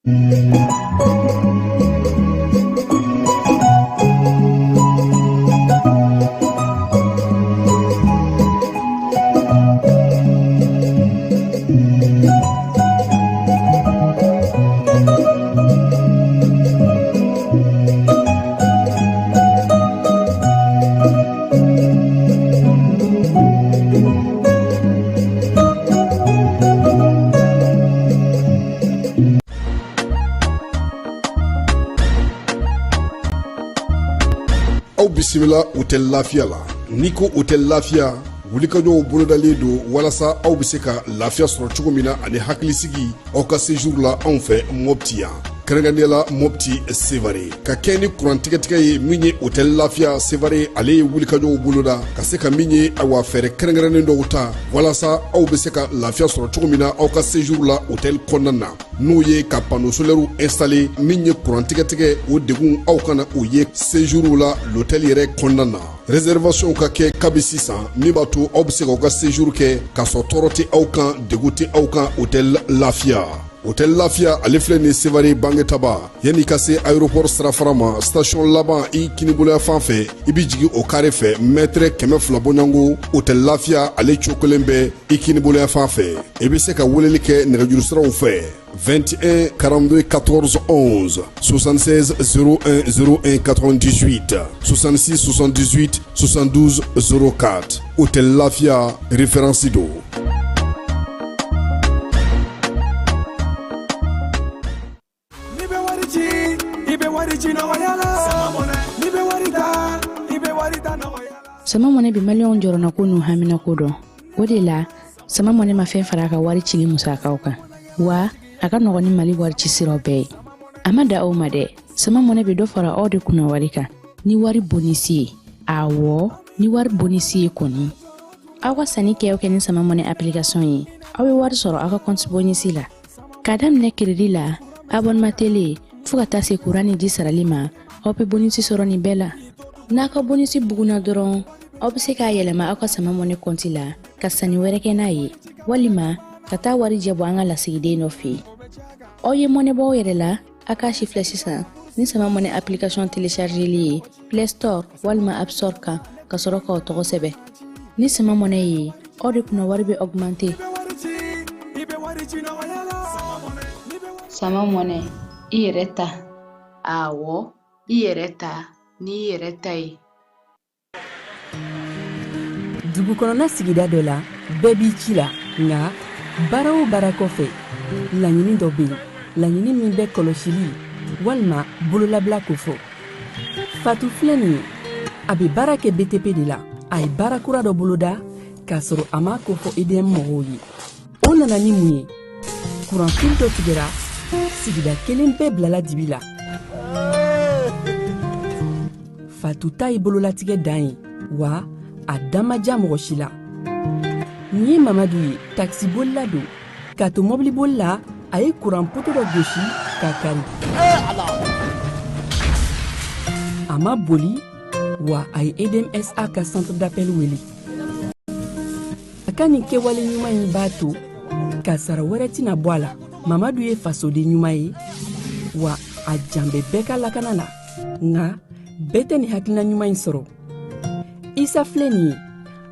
Aw bisimila Hôtel Lafiya la. N'i ko Hôtel Lafiya, wulikajɔw bolodalen don walasa aw bɛ se ka lafiya sɔrɔ cogo min na ani hakilisigi aw ka séjour la anw fɛ Mopti yan, kɛrɛnkɛrɛnnenya la Mopti Sevare. Ka kɛ ni kuran tigɛtigɛ ye min ye, Hôtel Lafiya Sevare ale ye wulikajɔw boloda ka se ka min ye, awa, fɛɛrɛ kɛrɛnkɛrɛnnen dɔw ta walasa aw bɛ se ka lafiya sɔrɔ cogo min na aw ka séjour la hôtel kɔnɔna na, n'o ye ka panneau solaire installé. Min ye kuran tigɛtigɛ, o degun aw kana o ye séjour la l'hôtel yɛrɛ kɔnɔna na. Réservation ka kɛ kabi sisan, min b'a to aw bɛ se k'aw ka séjour kɛ k'a sɔrɔ tɔɔrɔ tɛ aw kan, degun tɛ aw kan. Hôtel Lafiya, Hôtel Lafiya ale filɛ nin Sevare Bangetaba, yanni ka se aéroport sirafara ma, station laban i kiniboloya fan fɛ, i bɛ jigin o carré fɛ, mètre 200 bɔɲɔgɔnko, Hôtel Lafiya ale cokolen bɛ i kiniboloya fan fɛ. I bɛ se ka weleli kɛ nɛgɛjuru siraw fɛ: 21 42 14 11, 76 01 01 98, 66 78 72 04. Hôtel Lafia, référence do. N'i bɛ wari ci, i bɛ wari ci nɔgɔya la. N'i bɛ wari ta, i bɛ wari ta nɔgɔya la. Sama Mɔnɛ bɛ Maliyɛnw jɔrɔnako n'u haminako dɔn. O de la, Sama Mɔnɛ ma fɛn fara a ka wari cili musakaw kan, wa a ka nɔgɔn ni Mali wari ci siraw bɛɛ ye. A ma da aw ma dɛ, Sama Mɔnɛ bɛ dɔ fara aw de kunna wari kan ni wari bonus ye. Awɔ, ni wari bonus ye kɔni, aw ka sanni kɛ o kɛ ni Sama Mɔnɛ application ye, aw bɛ wari sɔrɔ aw ka compte bonus la. K'a daminɛ crédit la, abonnement télé, fo ka taa se kuran ni ji sarali ma, aw bɛ bonus sɔrɔ nin bɛɛ la. N'a ka bonus bugunna dɔrɔn, aw bɛ se k'a yɛlɛma aw ka Sama Mɔnɛ compte la ka sanni wɛrɛ kɛ n'a ye, walima ka taa wari jɛ bɔ an ka lasigiden dɔ fɛ yen. Aw ye mɔnɛ bɔ aw yɛrɛ la, a k'a si filɛ sisan ni Sama Mɔnɛ application téléchargeli ye Play Store walima App Store kan, ka sɔrɔ k'aw tɔgɔ sɛbɛn. Ni Sama Mɔnɛ ye, aw de kunna wari bɛ augmenter. Sama Mɔnɛ, i yɛrɛ ta. Awɔ, i yɛrɛ ta n'i yɛrɛ ta ye. Dugu kɔnɔna sigida dɔ la, bɛɛ b'i ci la, nka baara o baara kɔfɛ, laɲini dɔ bɛ yen, laɲini min bɛ kɔlɔsili walima bololabila kofɔ. Fatu filɛ nin ye, a bɛ baara kɛ BTP de la. A ye baara kura dɔ boloda k'a sɔrɔ a m'a kofɔ EDM mɔgɔw ye. O nana ni mun ye? Kuranfili dɔ tigɛra, sigida kelen bɛɛ bilala dibi la. Fatu ta ye bololatigɛ dan ye, wa a da ma ja mɔgɔ si la. Nin ye Mamadu ye, takisibolila don. K'a to mɔbiliboli la, a ye kuran poto dɔ gosi k'a kari. A ma boli, wa a ye EDMSA ka centre d'appel wele. A ka nin kɛwale ɲuman in b'a to kasara wɛrɛ tɛna bɔ a la. Mamadu ye fasoden ɲuman ye, wa a jan bɛ bɛɛ ka lakana la. Nka bɛɛ tɛ nin hakilina ɲuman in sɔrɔ. Isa filɛ nin ye,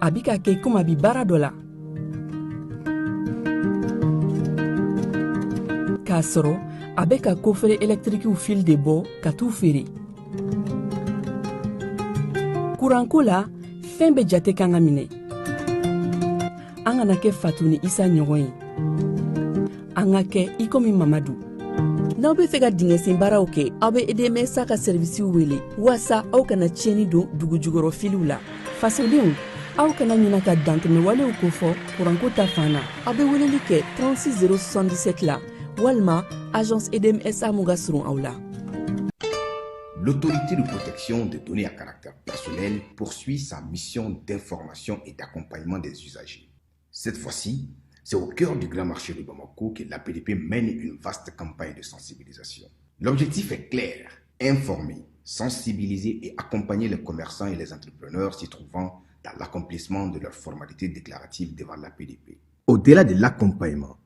a bi ka kɛ komi a bi baara dɔ la, k'a sɔrɔ a bɛ ka coffret ɛlɛtirikiw fil de bɔ ka t'u feere. Kuranko la, fɛn bɛɛ jate kan ka minɛ. An kana kɛ Fatu ni Isa ɲɔgɔn ye, an ka kɛ i komi Mamadu. N'aw bɛ fɛ ka dingɛsen baaraw kɛ, aw bɛ EDMSA ka sɛrivisiw wele waasa aw kana tiɲɛni don dugu jukɔrɔ filiw la. Fasodenw, aw kana ɲina ka dantɛmɛwalew kofɔ kuranko ta fan na. Aw bɛ weleli kɛ 36 077 la walima agence EDMSA mun ka surun aw la. L'autorité de protection des données à caractère personnel poursuit sa mission d'information et d'accompagnement des usagers. Cette fois-ci, c'est au cœur du grand marché de Bamako que l'APDP mène une vaste campagne de sensibilisation. L'objectif est clair: informer, sensibiliser et accompagner les commerçants et les entrepreneurs s'y trouvant dans l'accomplissement de leurs formalités déclaratives devant l'APDP. Au-delà de l'accompagnement,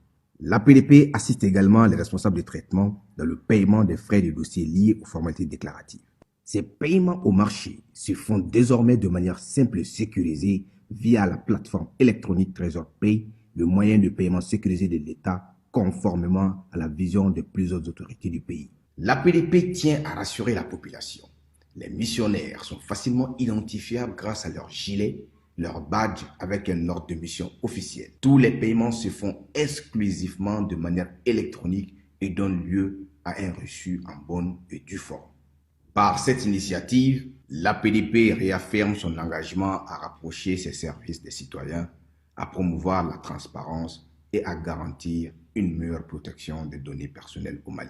L'APDP assiste également les responsables de traitement dans le paiement des frais de dossier liés aux formalités déclaratives. Ces paiements au marché se font désormais de manière simple et sécurisée via la plateforme électronique Trésor Pay, le moyen de paiement sécurisé de l'État conformément à la vision de plusieurs autorités du pays. L'APDP tient à rassurer la population. Les missionnaires sont facilement identifiables grâce à leur gilet, leur badge avec un ordre de mission officiel. Tous les paiements se font exclusivement de manière électronique et donnent lieu à un reçu en bonne et due forme. Par cette initiative, l'APDP réaffirme son engagement à rapprocher ses services des citoyens, à promouvoir la transparence et à garantir une meilleure protection des données personnelles au Mali.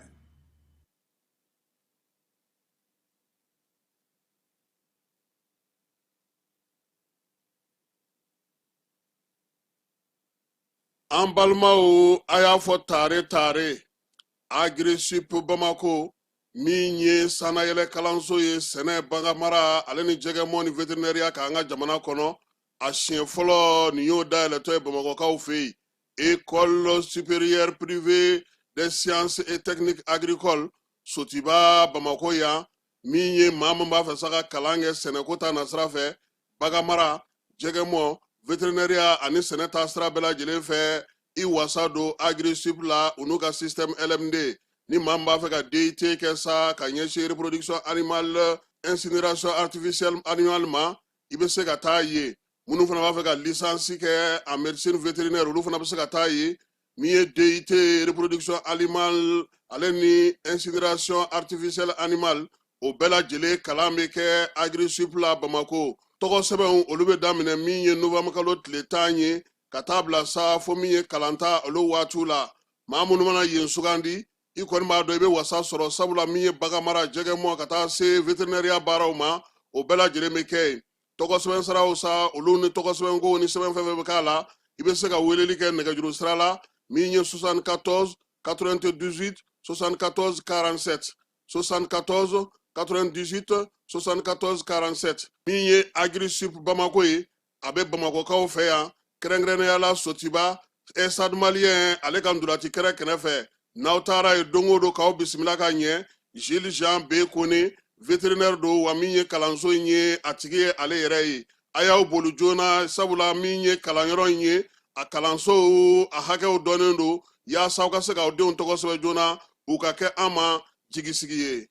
An balimaw, a y'a fɔ tare tare, Agrisip Bamako min ye sannayɛlɛ kalanso ye sɛnɛ, baganmara ale ni jɛgɛmɔ ni veterinɛriya k'an ka jamana kɔnɔ, a siɲɛ fɔlɔ nin y'o dayɛlɛtɔ ye Bamakɔkaw fɛ yen. École supérieure privée des sciences et techniques agricoles Sotiba Bamakɔ yan, min ye maa min b'a fɛ sa ka kalan kɛ sɛnɛko ta nasira fɛ, baganmara, jɛgɛmɔ, veterinɛriya ani sɛnɛ ta sira bɛɛ lajɛlen fɛ, i wasa don Agrisip la, u n'u ka système LMD. Ni maa min b'a fɛ ka DUT kɛ sa ka ɲɛsin reproduction animale, incinération artificielle animale ma, i bɛ se ka taa yen. Minnu fana b'a fɛ ka licence kɛ en médecine vétérinaire, olu fana bɛ se ka taa yen. Min ye DUT reproduction animale ale ni incinération artificielle animale, o bɛɛ lajɛlen kalan bɛ kɛ Agrisip la Bamako. Tɔgɔ sɛbɛnw, olu bɛ daminɛ min ye novembre kalo tile 10 ye ka taa bila sa fo min ye kalanta olu waatiw la. Maa minnu mana yen sugandi, i kɔni b'a dɔn i bɛ wasa sɔrɔ, sabula min ye baganmara, jɛgɛmɔ ka taa se veterinɛriya baaraw ma, o bɛɛ lajɛlen bɛ kɛ yen. Tɔgɔ sɛbɛn siraw sa, olu ni tɔgɔ sɛbɛnkow ni sɛbɛn fɛn fɛn bɛ k'a la, i bɛ se ka weleli kɛ nɛgɛjuru sira la min ye 74 98 74 47, 74 98 74 47. Min ye Agrisip Bamako ye, a bɛ Bamakɔkaw fɛ yan, kɛrɛnkɛrɛnnenya la Sotiba, Stade Malien ale ka ntolaci kɛrɛ kɛrɛfɛ. N'aw taara yen don o don, k'aw bisimila ka ɲɛ. Gilles Jean B Kone, vétérinaire don, wa min ye kalanso in ye, a tigi ye ale yɛrɛ ye. A y'aw boli joona, sabula min ye kalanyɔrɔ in ye, a kalanso a hakɛw dɔnnen don, yaasa aw ka se k'aw denw tɔgɔ sɛbɛn joona, u ka kɛ an ma jigisigi ye.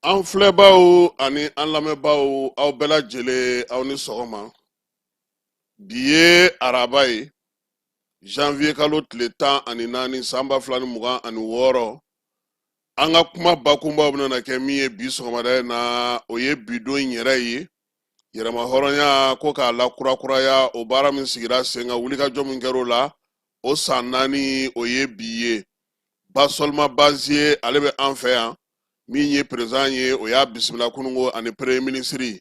An filɛbaw ani an lamɛnbaw, aw bɛɛ lajɛlen, aw ni sɔgɔma. Bi ye araba ye, janvier kalo tile 14, san 2026. An ka kuma bakunbaw bɛna kɛ min ye bi sɔgɔmada in na, o ye bi don in yɛrɛ ye, yɛrɛmahɔrɔnya ko k'a lakurakuraya, o baara min sigira sen kan, wulikajɔ min kɛra o la, o san 4, o ye bi ye. Basɔlima Baziye, ale bɛ an fɛ yan, min ye président ye, o y'a bisimila kununko ani premier ministre.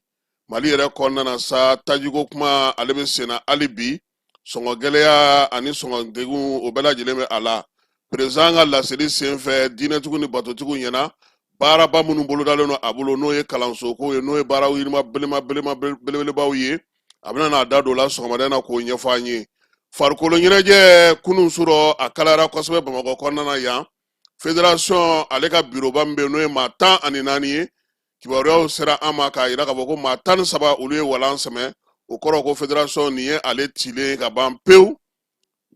Mali yɛrɛ kɔnɔna na sa, tajiko kuma ale bɛ senna hali bi, sɔngɔ gɛlɛya ani sɔngɔ degun, o bɛɛ lajɛlen bɛ a la. Président ka laseli senfɛ diinɛtigiw ni batotigiw ɲɛna, baaraba minnu bolodalen don a bolo, n'o ye kalansoko ye, n'o ye baara yirima belebelebaw ye, a bɛna n'a da don o la sɔgɔmada in na k'o ɲɛfɔ an ye. Farikolo ɲɛnajɛ, kunun surɔ a kalayara kosɛbɛ Bamakɔ kɔnɔna na yan. Fédération ale ka biroba min bɛ yen, n'o ye maa 14 ye, kibaruyaw sera an ma k'a yira k'a fɔ ko maa 13, olu ye walan sɛmɛ. O kɔrɔ ko fédération nin ye ale cilen ka ban pewu.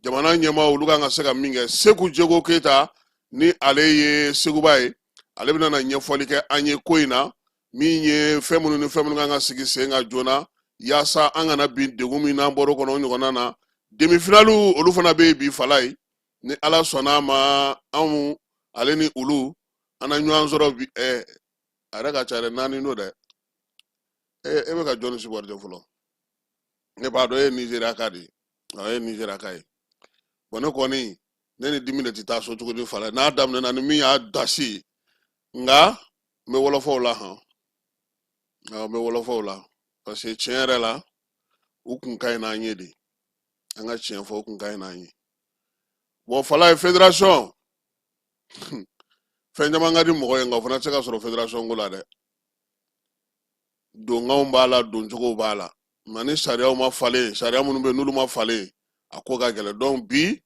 Jamana ɲɛmaaw, olu kan ka se ka min kɛ, Seku Jego Keyita, ni ale ye Seguba ye, ale bɛna na ɲɛfɔli kɛ an ye ko in na, min ye fɛn minnu ni fɛn minnu kan ka sigi sen kan joona, yaasa an kana bin degun min n'an bɔr'o kɔnɔ, o ɲɔgɔnna na. Demi-finale olu fana bɛ yen bi Falaye, ni Ala sɔnna a ma, anw ale ni olu an na ɲɔgɔn sɔrɔ bi. A yɛrɛ ka ca dɛ, 4 don dɛ. E bɛ ka jɔnni supporter fɔlɔ? Ne b'a dɔn e ye Nizeriya ka de ye, e ye Nizeriya ka ye. Bon, ne kɔni, ne ni dimi de tɛ taa so cogo di Falaye, n'a daminɛna ni min y'a dasi. Nka n bɛ wɔlɔfɔw la han, n bɛ wɔlɔfɔw la, parce que tiɲɛ yɛrɛ la, u kun ka ɲi n'an ye de. An ka tiɲɛ fɔ, u kun ka ɲi n'an ye. Bon Falaye, fédération, fɛn caman ka di mɔgɔ ye, nka o fana tɛ se ka sɔrɔ fédération ko la dɛ. Donkanw b'a la, doncogow b'a la, nka ni sariyaw ma falen, sariya minnu bɛ yen n'olu ma falen, a ko ka gɛlɛn. Donc bi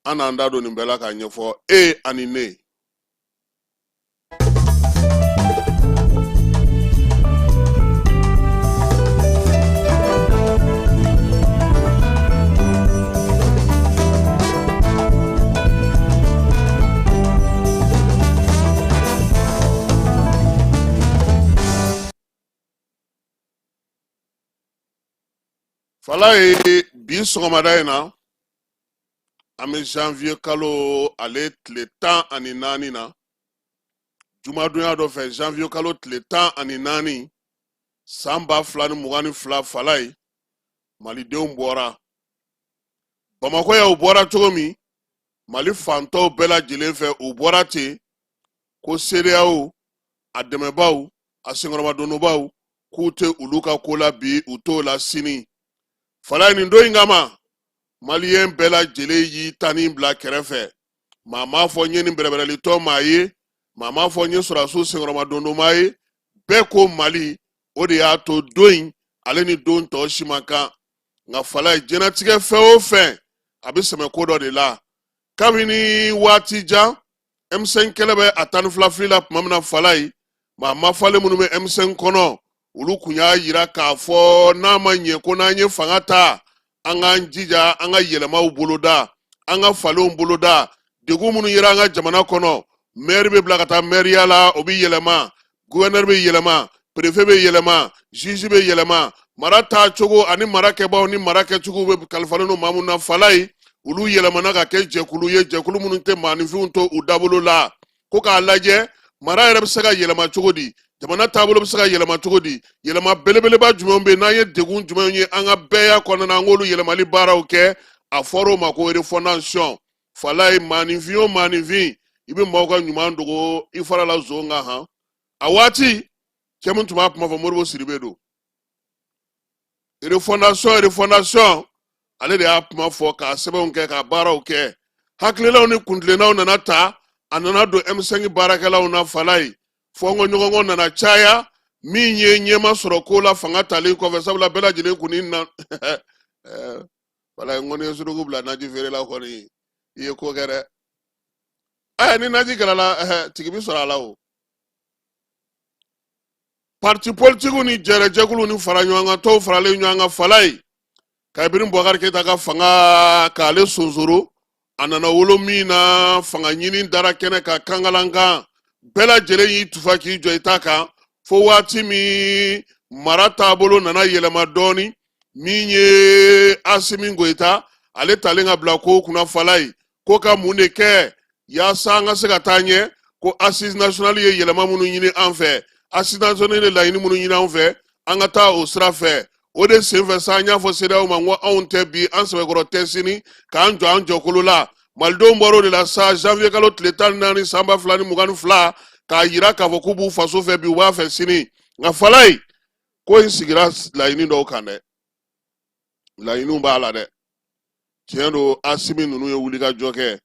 an n'an da don nin bɛɛ la k'a ɲɛfɔ e ani ne. Falaye, bi sɔgɔmada in na, an bɛ janvier kalo ale tile 14 na, jumadonya dɔ fɛ, janvier kalo tile 14, san 2022. Falaye, malidenw bɔra Bamakɔ yan. U bɔra cogo min, Mali fantɔw bɛɛ lajɛlen fɛ, u bɔra ten ko CEDEAO a dɛmɛbaw, a senkɔrɔmadonbaw, k'u tɛ olu ka ko la bi, u t'o la sini. Falaye, nin don in kama, maliyɛn bɛɛ lajɛlen y'i tanin bila kɛrɛfɛ. Maa m'a fɔ n ye nin bɛrɛbɛrɛlitɔ maa ye, maa m'a fɔ n ye sɔrɔdasiw senkɔrɔmadondonmaa ye. Bɛɛ ko Mali. O de y'a to don in ale ni don tɔ si man kan. Nka Falaye, diɲɛnatigɛ fɛn o fɛn, a bɛ sɛmɛ ko dɔ de la. Kabini waati jan, M5 kɛlɛ bɛ a 12 fili la tuma min na, Falaye, maa mafalen minnu bɛ M5 kɔnɔ, olu kun y'a yira k'a fɔ n'a ma ɲɛ ko n'an ye fanga ta, an k'an jija an ka yɛlɛmaw boloda, an ka falenw boloda. Degun minnu yera an ka jamana kɔnɔ, mɛri bɛ bila ka taa mɛriya la, o bɛ yɛlɛma, guvɛnɛri bɛ yɛlɛma, perefe bɛ yɛlɛma, juge bɛ yɛlɛma, mara taacogo ani mara kɛbaaw ni mara kɛcogo bɛ kalifalen don maa minnu na, Falaye, olu yɛlɛmana ka kɛ jɛkulu ye, jɛkulu minnu tɛ maaninfinw to u dabolo la, ko k'a lajɛ mara yɛrɛ bɛ se ka yɛlɛma cogo di, jamana taabolo bɛ se ka yɛlɛma cogo di, yɛlɛma belebeleba jumɛnw bɛ yen, n'an ye degun jumɛnw ye an ka bɛɛya kɔnɔna na, an k'olu yɛlɛmali baaraw kɛ. A fɔra o ma ko refondation. Falaye, maaninfin o maaninfin, i bɛ maaw ka ɲuman dogo i fara la zon kan han. A waati, cɛ min tun b'a kuma fɔ, Modibo Sidibe don. Refondation, refondation, ale de y'a kuma fɔ, k'a sɛbɛnw kɛ, k'a baaraw kɛ. Hakililaw ni kuntilennaw nana ta, a nana don M5 baarakɛlaw na. Falaye, fɔnkɔ ɲɔgɔnkɔ nana caya, min ye ɲɛma sɔrɔ ko la fanga talen kɔfɛ, sabula bɛɛ lajɛlen kun ni na. Falaye, n kɔni ye suruku bila naji feerela kɔni, i ye ko kɛ dɛ. Ni naji kɛra, tigi bɛ sɔrɔ a la. O parti politikiw ni jɛrɛjɛkuluw ni fara ɲɔgɔn kan tɔw faralen ɲɔgɔn kan, Falaye, kabini Bubakari Keyita ka fanga k'ale sonsoro, a nana wolo min na, fanga ɲini dara kɛnɛ kan kankalankan, bɛɛ lajɛlen y'i tufa k'i jɔ i ta kan, fo waati min mara taabolo nana yɛlɛma dɔɔni, min ye Asimi Goyita ale talen ka bila ko kunna. Falaye, ko ka mun de kɛ yaasa an ka se ka taa ɲɛ? Ko assise nationale ye yɛlɛma minnu ɲini an fɛ, assise nationale ye laɲini minnu ɲini an fɛ, an ka taa o sira fɛ. O de senfɛ sa, an y'a fɔ CEDEAO ma ko anw tɛ bi, an sɛbɛkɔrɔ tɛ sini, k'an jɔ an jɔkolo la. Malidenw bɔra o de la sa, janvier kalo tile 14, san 2022, k'a yira k'a fɔ k'u b'u faso fɛ bi, u b'a fɛ sini. Nka Falaye, ko in sigira laɲini dɔw kan dɛ, laɲiniw b'a la dɛ. Tiɲɛ don, Asimi ninnu ye wulikajɔ kɛ,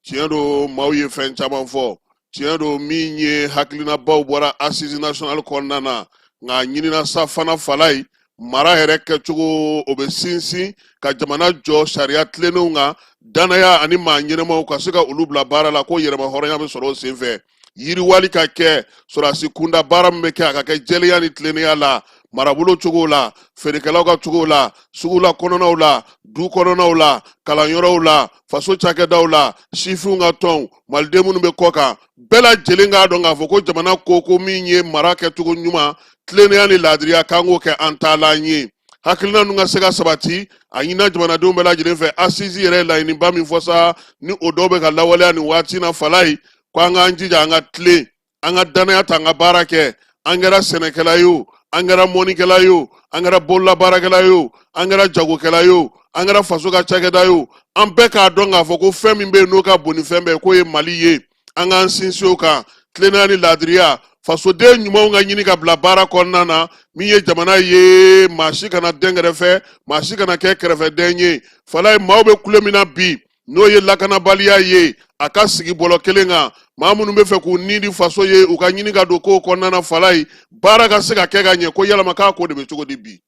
tiɲɛ don, maaw ye fɛn caman fɔ, tiɲɛ don, min ye hakilinabaw bɔra assise nationale kɔnɔna na. Nka a ɲinina sa fana, Falaye, mara yɛrɛ kɛcogo, o bɛ sinsin ka jamana jɔ sariya tilennenw kan, danaya ani maa ɲɛnɛmaw ka se ka olu bila baara la, ko yɛrɛma hɔrɔnya bɛ sɔrɔ o senfɛ, yiriwali ka kɛ, sɔrɔdasi kunda baara min bɛ kɛ, a ka kɛ jɛlenya ni tilennenya la, marabolo cogo la, feerekɛlaw ka cogo la, sugula kɔnɔnaw la, du kɔnɔnaw la, kalanyɔrɔw la, faso cakɛdaw la, sifinw ka tɔnw, maliden minnu bɛ kɔ kan, bɛɛ lajɛlen k'a dɔn k'a fɔ ko jamana ko ko min ye mara kɛcogo ɲuman, tilennenya ni laadiriya, k'an k'o kɛ an taalan ye. Hakilina ninnu ka se ka sabati, a ɲinina jamanadenw bɛɛ lajɛlen fɛ. Assises yɛrɛ ye laɲiniba min fɔ sa, ni o dɔw bɛ ka lawaleya nin waati na Falaye, ko an k'an jija, an ka tilen, an ka danaya ta, an ka baara kɛ. An kɛra sɛnɛkɛla ye o, an kɛra mɔnikɛla ye o, an kɛra bololabaarakɛla ye o, an kɛra jagokɛla ye o, an kɛra faso ka cakɛda ye o, an bɛɛ k'a dɔn k'a fɔ ko fɛn min bɛ yen n'o ka bon ni fɛn bɛɛ ye, k'o ye Mali ye. An k'an sinsin o kan, tilennenya ni laadiriya, fasoden ɲumanw ka ɲini ka bila baara kɔnɔna na. Min ye jamana ye, maa si kana dɛn kɛrɛfɛ, maa si kana kɛ kɛrɛfɛdɛn ye. Falaye, maaw bɛ kule min na bi, n'o ye lakanabaliya ye, a ka sigi bɔlɔ kelen kan. Maa minnu bɛ fɛ k'u ni di faso ye, u ka ɲini ka don kow kɔnɔna na Falaye, baara ka se ka kɛ ka ɲɛ. Ko yalama k'a ko de bɛ cogo di bi?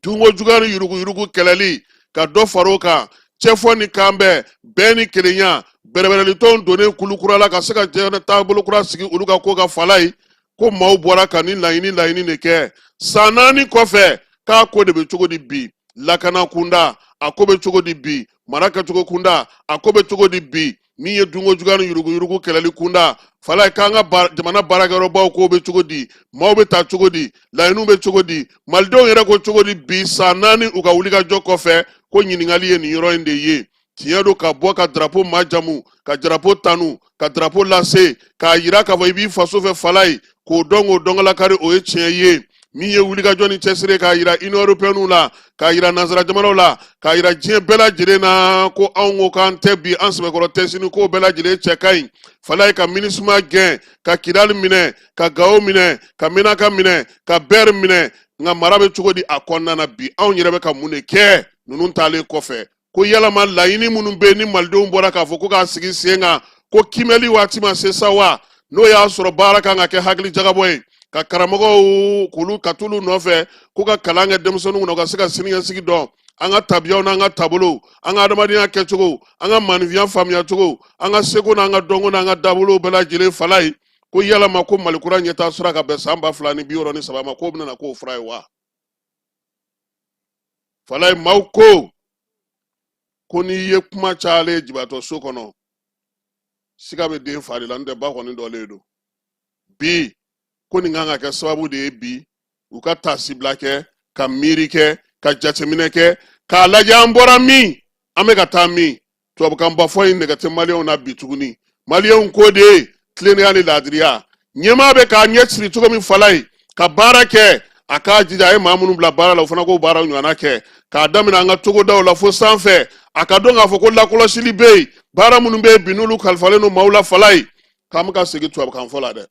Dunko juguya ni yuruguyurugu kɛlɛli, ka dɔ fara o kan, cɛfɔ ni kanbɛn, bɛn ni kelenya, bɛrɛbɛrɛlitɔnw donnen kulu kura la ka se ka diɲɛ taabolo kura sigi olu ka ko kan Falaye, ko maaw bɔra ka nin laɲini de kɛ san 4 kɔfɛ. K'a ko de bɛ cogo di bi? Lakana kunda, a ko bɛ cogo di bi? Mara kɛcogo kunda, a ko bɛ cogo di bi? Min ye dunko juguya ni yuruguyurugu kɛlɛli kunda Falaye, k'an ka jamana baarakɛyɔrɔbaw ko bɛ cogo di? Maaw bɛ ta cogo di? Laɲiniw bɛ cogo di? Malidenw yɛrɛ ko cogo di bi, san 4 u ka wulikajɔ kɔfɛ? Ko ɲininkali ye nin yɔrɔ in de ye. Tiɲɛ don, ka bɔ ka darapo majamu, ka darapo tanu, ka darapo lase, k'a yira k'a fɔ i b'i faso fɛ Falaye, k'o dɔn, k'o dɔnkalakari, o ye tiɲɛ ye. Min ye wulikajɔ ni cɛsiri k'a yira Union européenne la, k'a yira nansara jamanaw la, k'a yira diɲɛ bɛɛ lajɛlen na ko anw ko k'an tɛ bi, an sɛbɛkɔrɔ tɛ sini, k'o bɛɛ lajɛlen cɛ ka ɲi Falaye. Ka MINUSMA gɛn, ka Kidali minɛ, ka Gawo minɛ, ka Menaka minɛ, ka Bɛri minɛ, nka mara bɛ cogo di a kɔnɔna na bi? Anw yɛrɛ bɛ ka mun de kɛ ninnu taalen kɔfɛ? Ko yalama laɲini minnu bɛ ni malidenw bɔra k'a fɔ ko k'a sigi sen kan, ko kimɛli waati ma se sa wa? N'o y'a sɔrɔ baara kan ka kɛ hakili jagabɔ ye, ka karamɔgɔw k'olu ka t'olu nɔfɛ ko ka kalan kɛ denmisɛnninw kunna, u ka se ka siniɲɛsigi dɔn, an ka tabiyaw n'an ka taabolow, an ka adamadenya kɛcogo, an ka maninfinya faamuyacogo, an ka seko n'an ka dɔnko n'an ka taabolow bɛɛ lajɛlen Falaye, ko yalama ko Mali kura ɲɛtaa sira ka bɛn san 2063 ma, k'o bɛna k'o fura ye wa? Falaye, maaw ko ko n'i ye kuma cayalen jibatɔ so kɔnɔ, siga bɛ den fa de la, n'o tɛ ba kɔni dɔlen don. Bi ko nin kan ka kɛ sababu de ye bi, u ka taasibila kɛ, ka miiri kɛ, ka jateminɛ kɛ, k'a lajɛ an bɔra min, an bɛ ka taa min. Tubabukanba fɔ in nɛgɛ tɛ maliyɛnw na bi tuguni. Maliyɛnw ko de ye tilennenya ni laadiriya. Ɲɛmaa bɛ k'a ɲɛ siri cogo min Falaye, ka baara kɛ, a k'a jija, a ye maa minnu bila baara la, o fana k'o baara ɲɔgɔnna kɛ, k'a daminɛ an ka togodaw la fo sanfɛ. A ka dɔn k'a fɔ ko lakɔlɔsili bɛ yen, baara minnu bɛ yen bi, n'olu kalifalen don maaw la Falaye, k'an bɛ ka segin tubabukan fɔ la dɛ.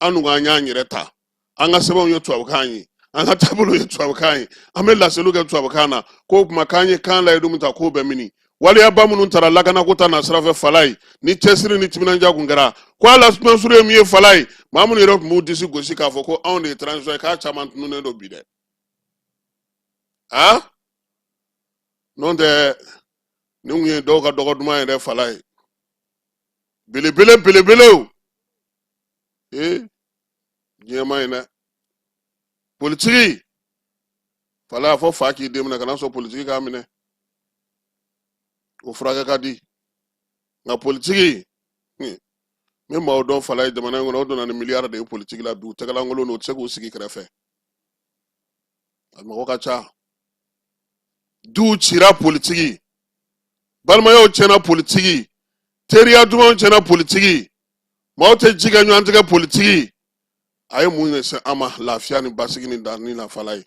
An dun k'an y'an yɛrɛ ta, an ka sɛbɛnw ye tubabukan ye, an ka taabolo ye tubabukan ye, an bɛ laseliw kɛ tubabukan na. K'o tuma k'an ye kan layidu min ta, k'o bɛ mini? Waleyaba minnu tara lakanako ta nasira fɛ Falaye, ni cɛsiri ni timinandiya kun kɛra, ko a lasumansuru ye min ye Falaye, maa minnu yɛrɛ tun b'u disi gosi k'a fɔ ko anw de ye transition ye, k'a caman tununnen don bi dɛ. A n'o tɛ, nin kun ye dɔw ka dɔgɔ duman yɛrɛ Falaye, belebele belebelew. Ee, diɲɛ ma ɲi dɛ. Politiki Falaye, a fɔ fa k'i den minɛ, kana sɔn politiki k'a minɛ, o furakɛ ka di. Nka politiki, n bɛ maaw dɔn Falaye jamana in kɔnɔ, o donna ni miliyari de ye politiki la bi, u tɛgɛlankolon don, u tɛ se k'u sigi kɛrɛfɛ, a mɔgɔ ka ca. Duw cira politiki, balimayaw tiɲɛna politiki, teriya dumanw tiɲɛna politiki, maaw tɛ ji kɛ ɲɔgɔn tigɛ politiki. A ye mun de se an ma lafiya ni basigi ni danni na Falaye?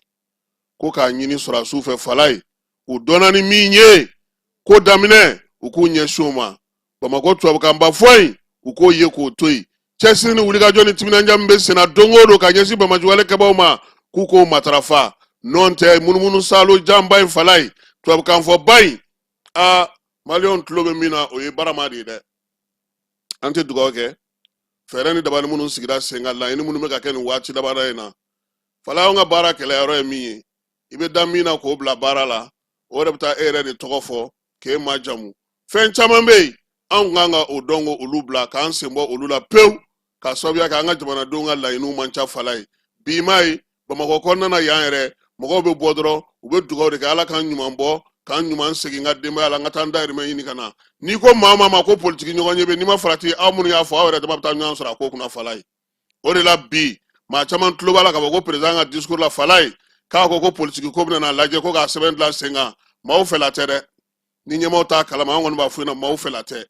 Ko k'a ɲini sɔrɔdasiw fɛ Falaye, u dɔnna ni min ye ko daminɛ, u k'u ɲɛsin o ma. Bamakɔ tubabukanba fɔ in, u k'o ye k'o to yen. Cɛsiri ni wulikajɔ ni timinandiya min bɛ senna don o don ka ɲɛsin banbaanciwale kɛbaaw ma, k'u k'o matarafa. N'o tɛ, munumunu saalo janba in Falaye, tubabukanfɔba in, aa, maliyɛnw tulo bɛ min na, o ye barama de ye dɛ. An tɛ dugawu kɛ fɛɛrɛ ni dabali minnu sigira sen kan, laɲini minnu bɛ ka kɛ nin waati laban in na Falaye. Anw ka baara kɛlɛyɔrɔ ye min ye, i bɛ da min na k'o bila baara la, o yɛrɛ bɛ taa e yɛrɛ de tɔgɔ fɔ k'e majamu. Fɛn caman bɛ yen, anw kan ka o dɔn k'olu bila, k'an sen bɔ olu la pewu, k'a sababuya kɛ an ka jamanadenw ka laɲiniw man ca Falaye. Bi m'a ye Bamakɔ kɔnɔna na yan yɛrɛ, mɔgɔw bɛ bɔ dɔrɔn, u bɛ dugawu de kɛ, Ala k'an ɲuman bɔ, k'an ɲuman segin n ka denbaya la, n ka taa n dayirimɛ ɲini ka na. N'i ko maa o maa ma ko politiki ɲɔgɔn ye bɛ, n'i ma farati, aw minnu y'a fɔ, aw yɛrɛ dama bɛ taa ɲɔgɔn sɔrɔ a ko kunna Falaye. O de la bi, maa caman tulo b'a la k'a fɔ ko président ka discours la Falaye, K'a ko ko politiki ko bɛna n'a lajɛ ko k'a sɛbɛn dilan sen kan, maaw fɛla tɛ dɛ. Ni ɲɛmaaw t'a kalama, an kɔni b'a fɔ ɲɛna, maaw fɛla tɛ,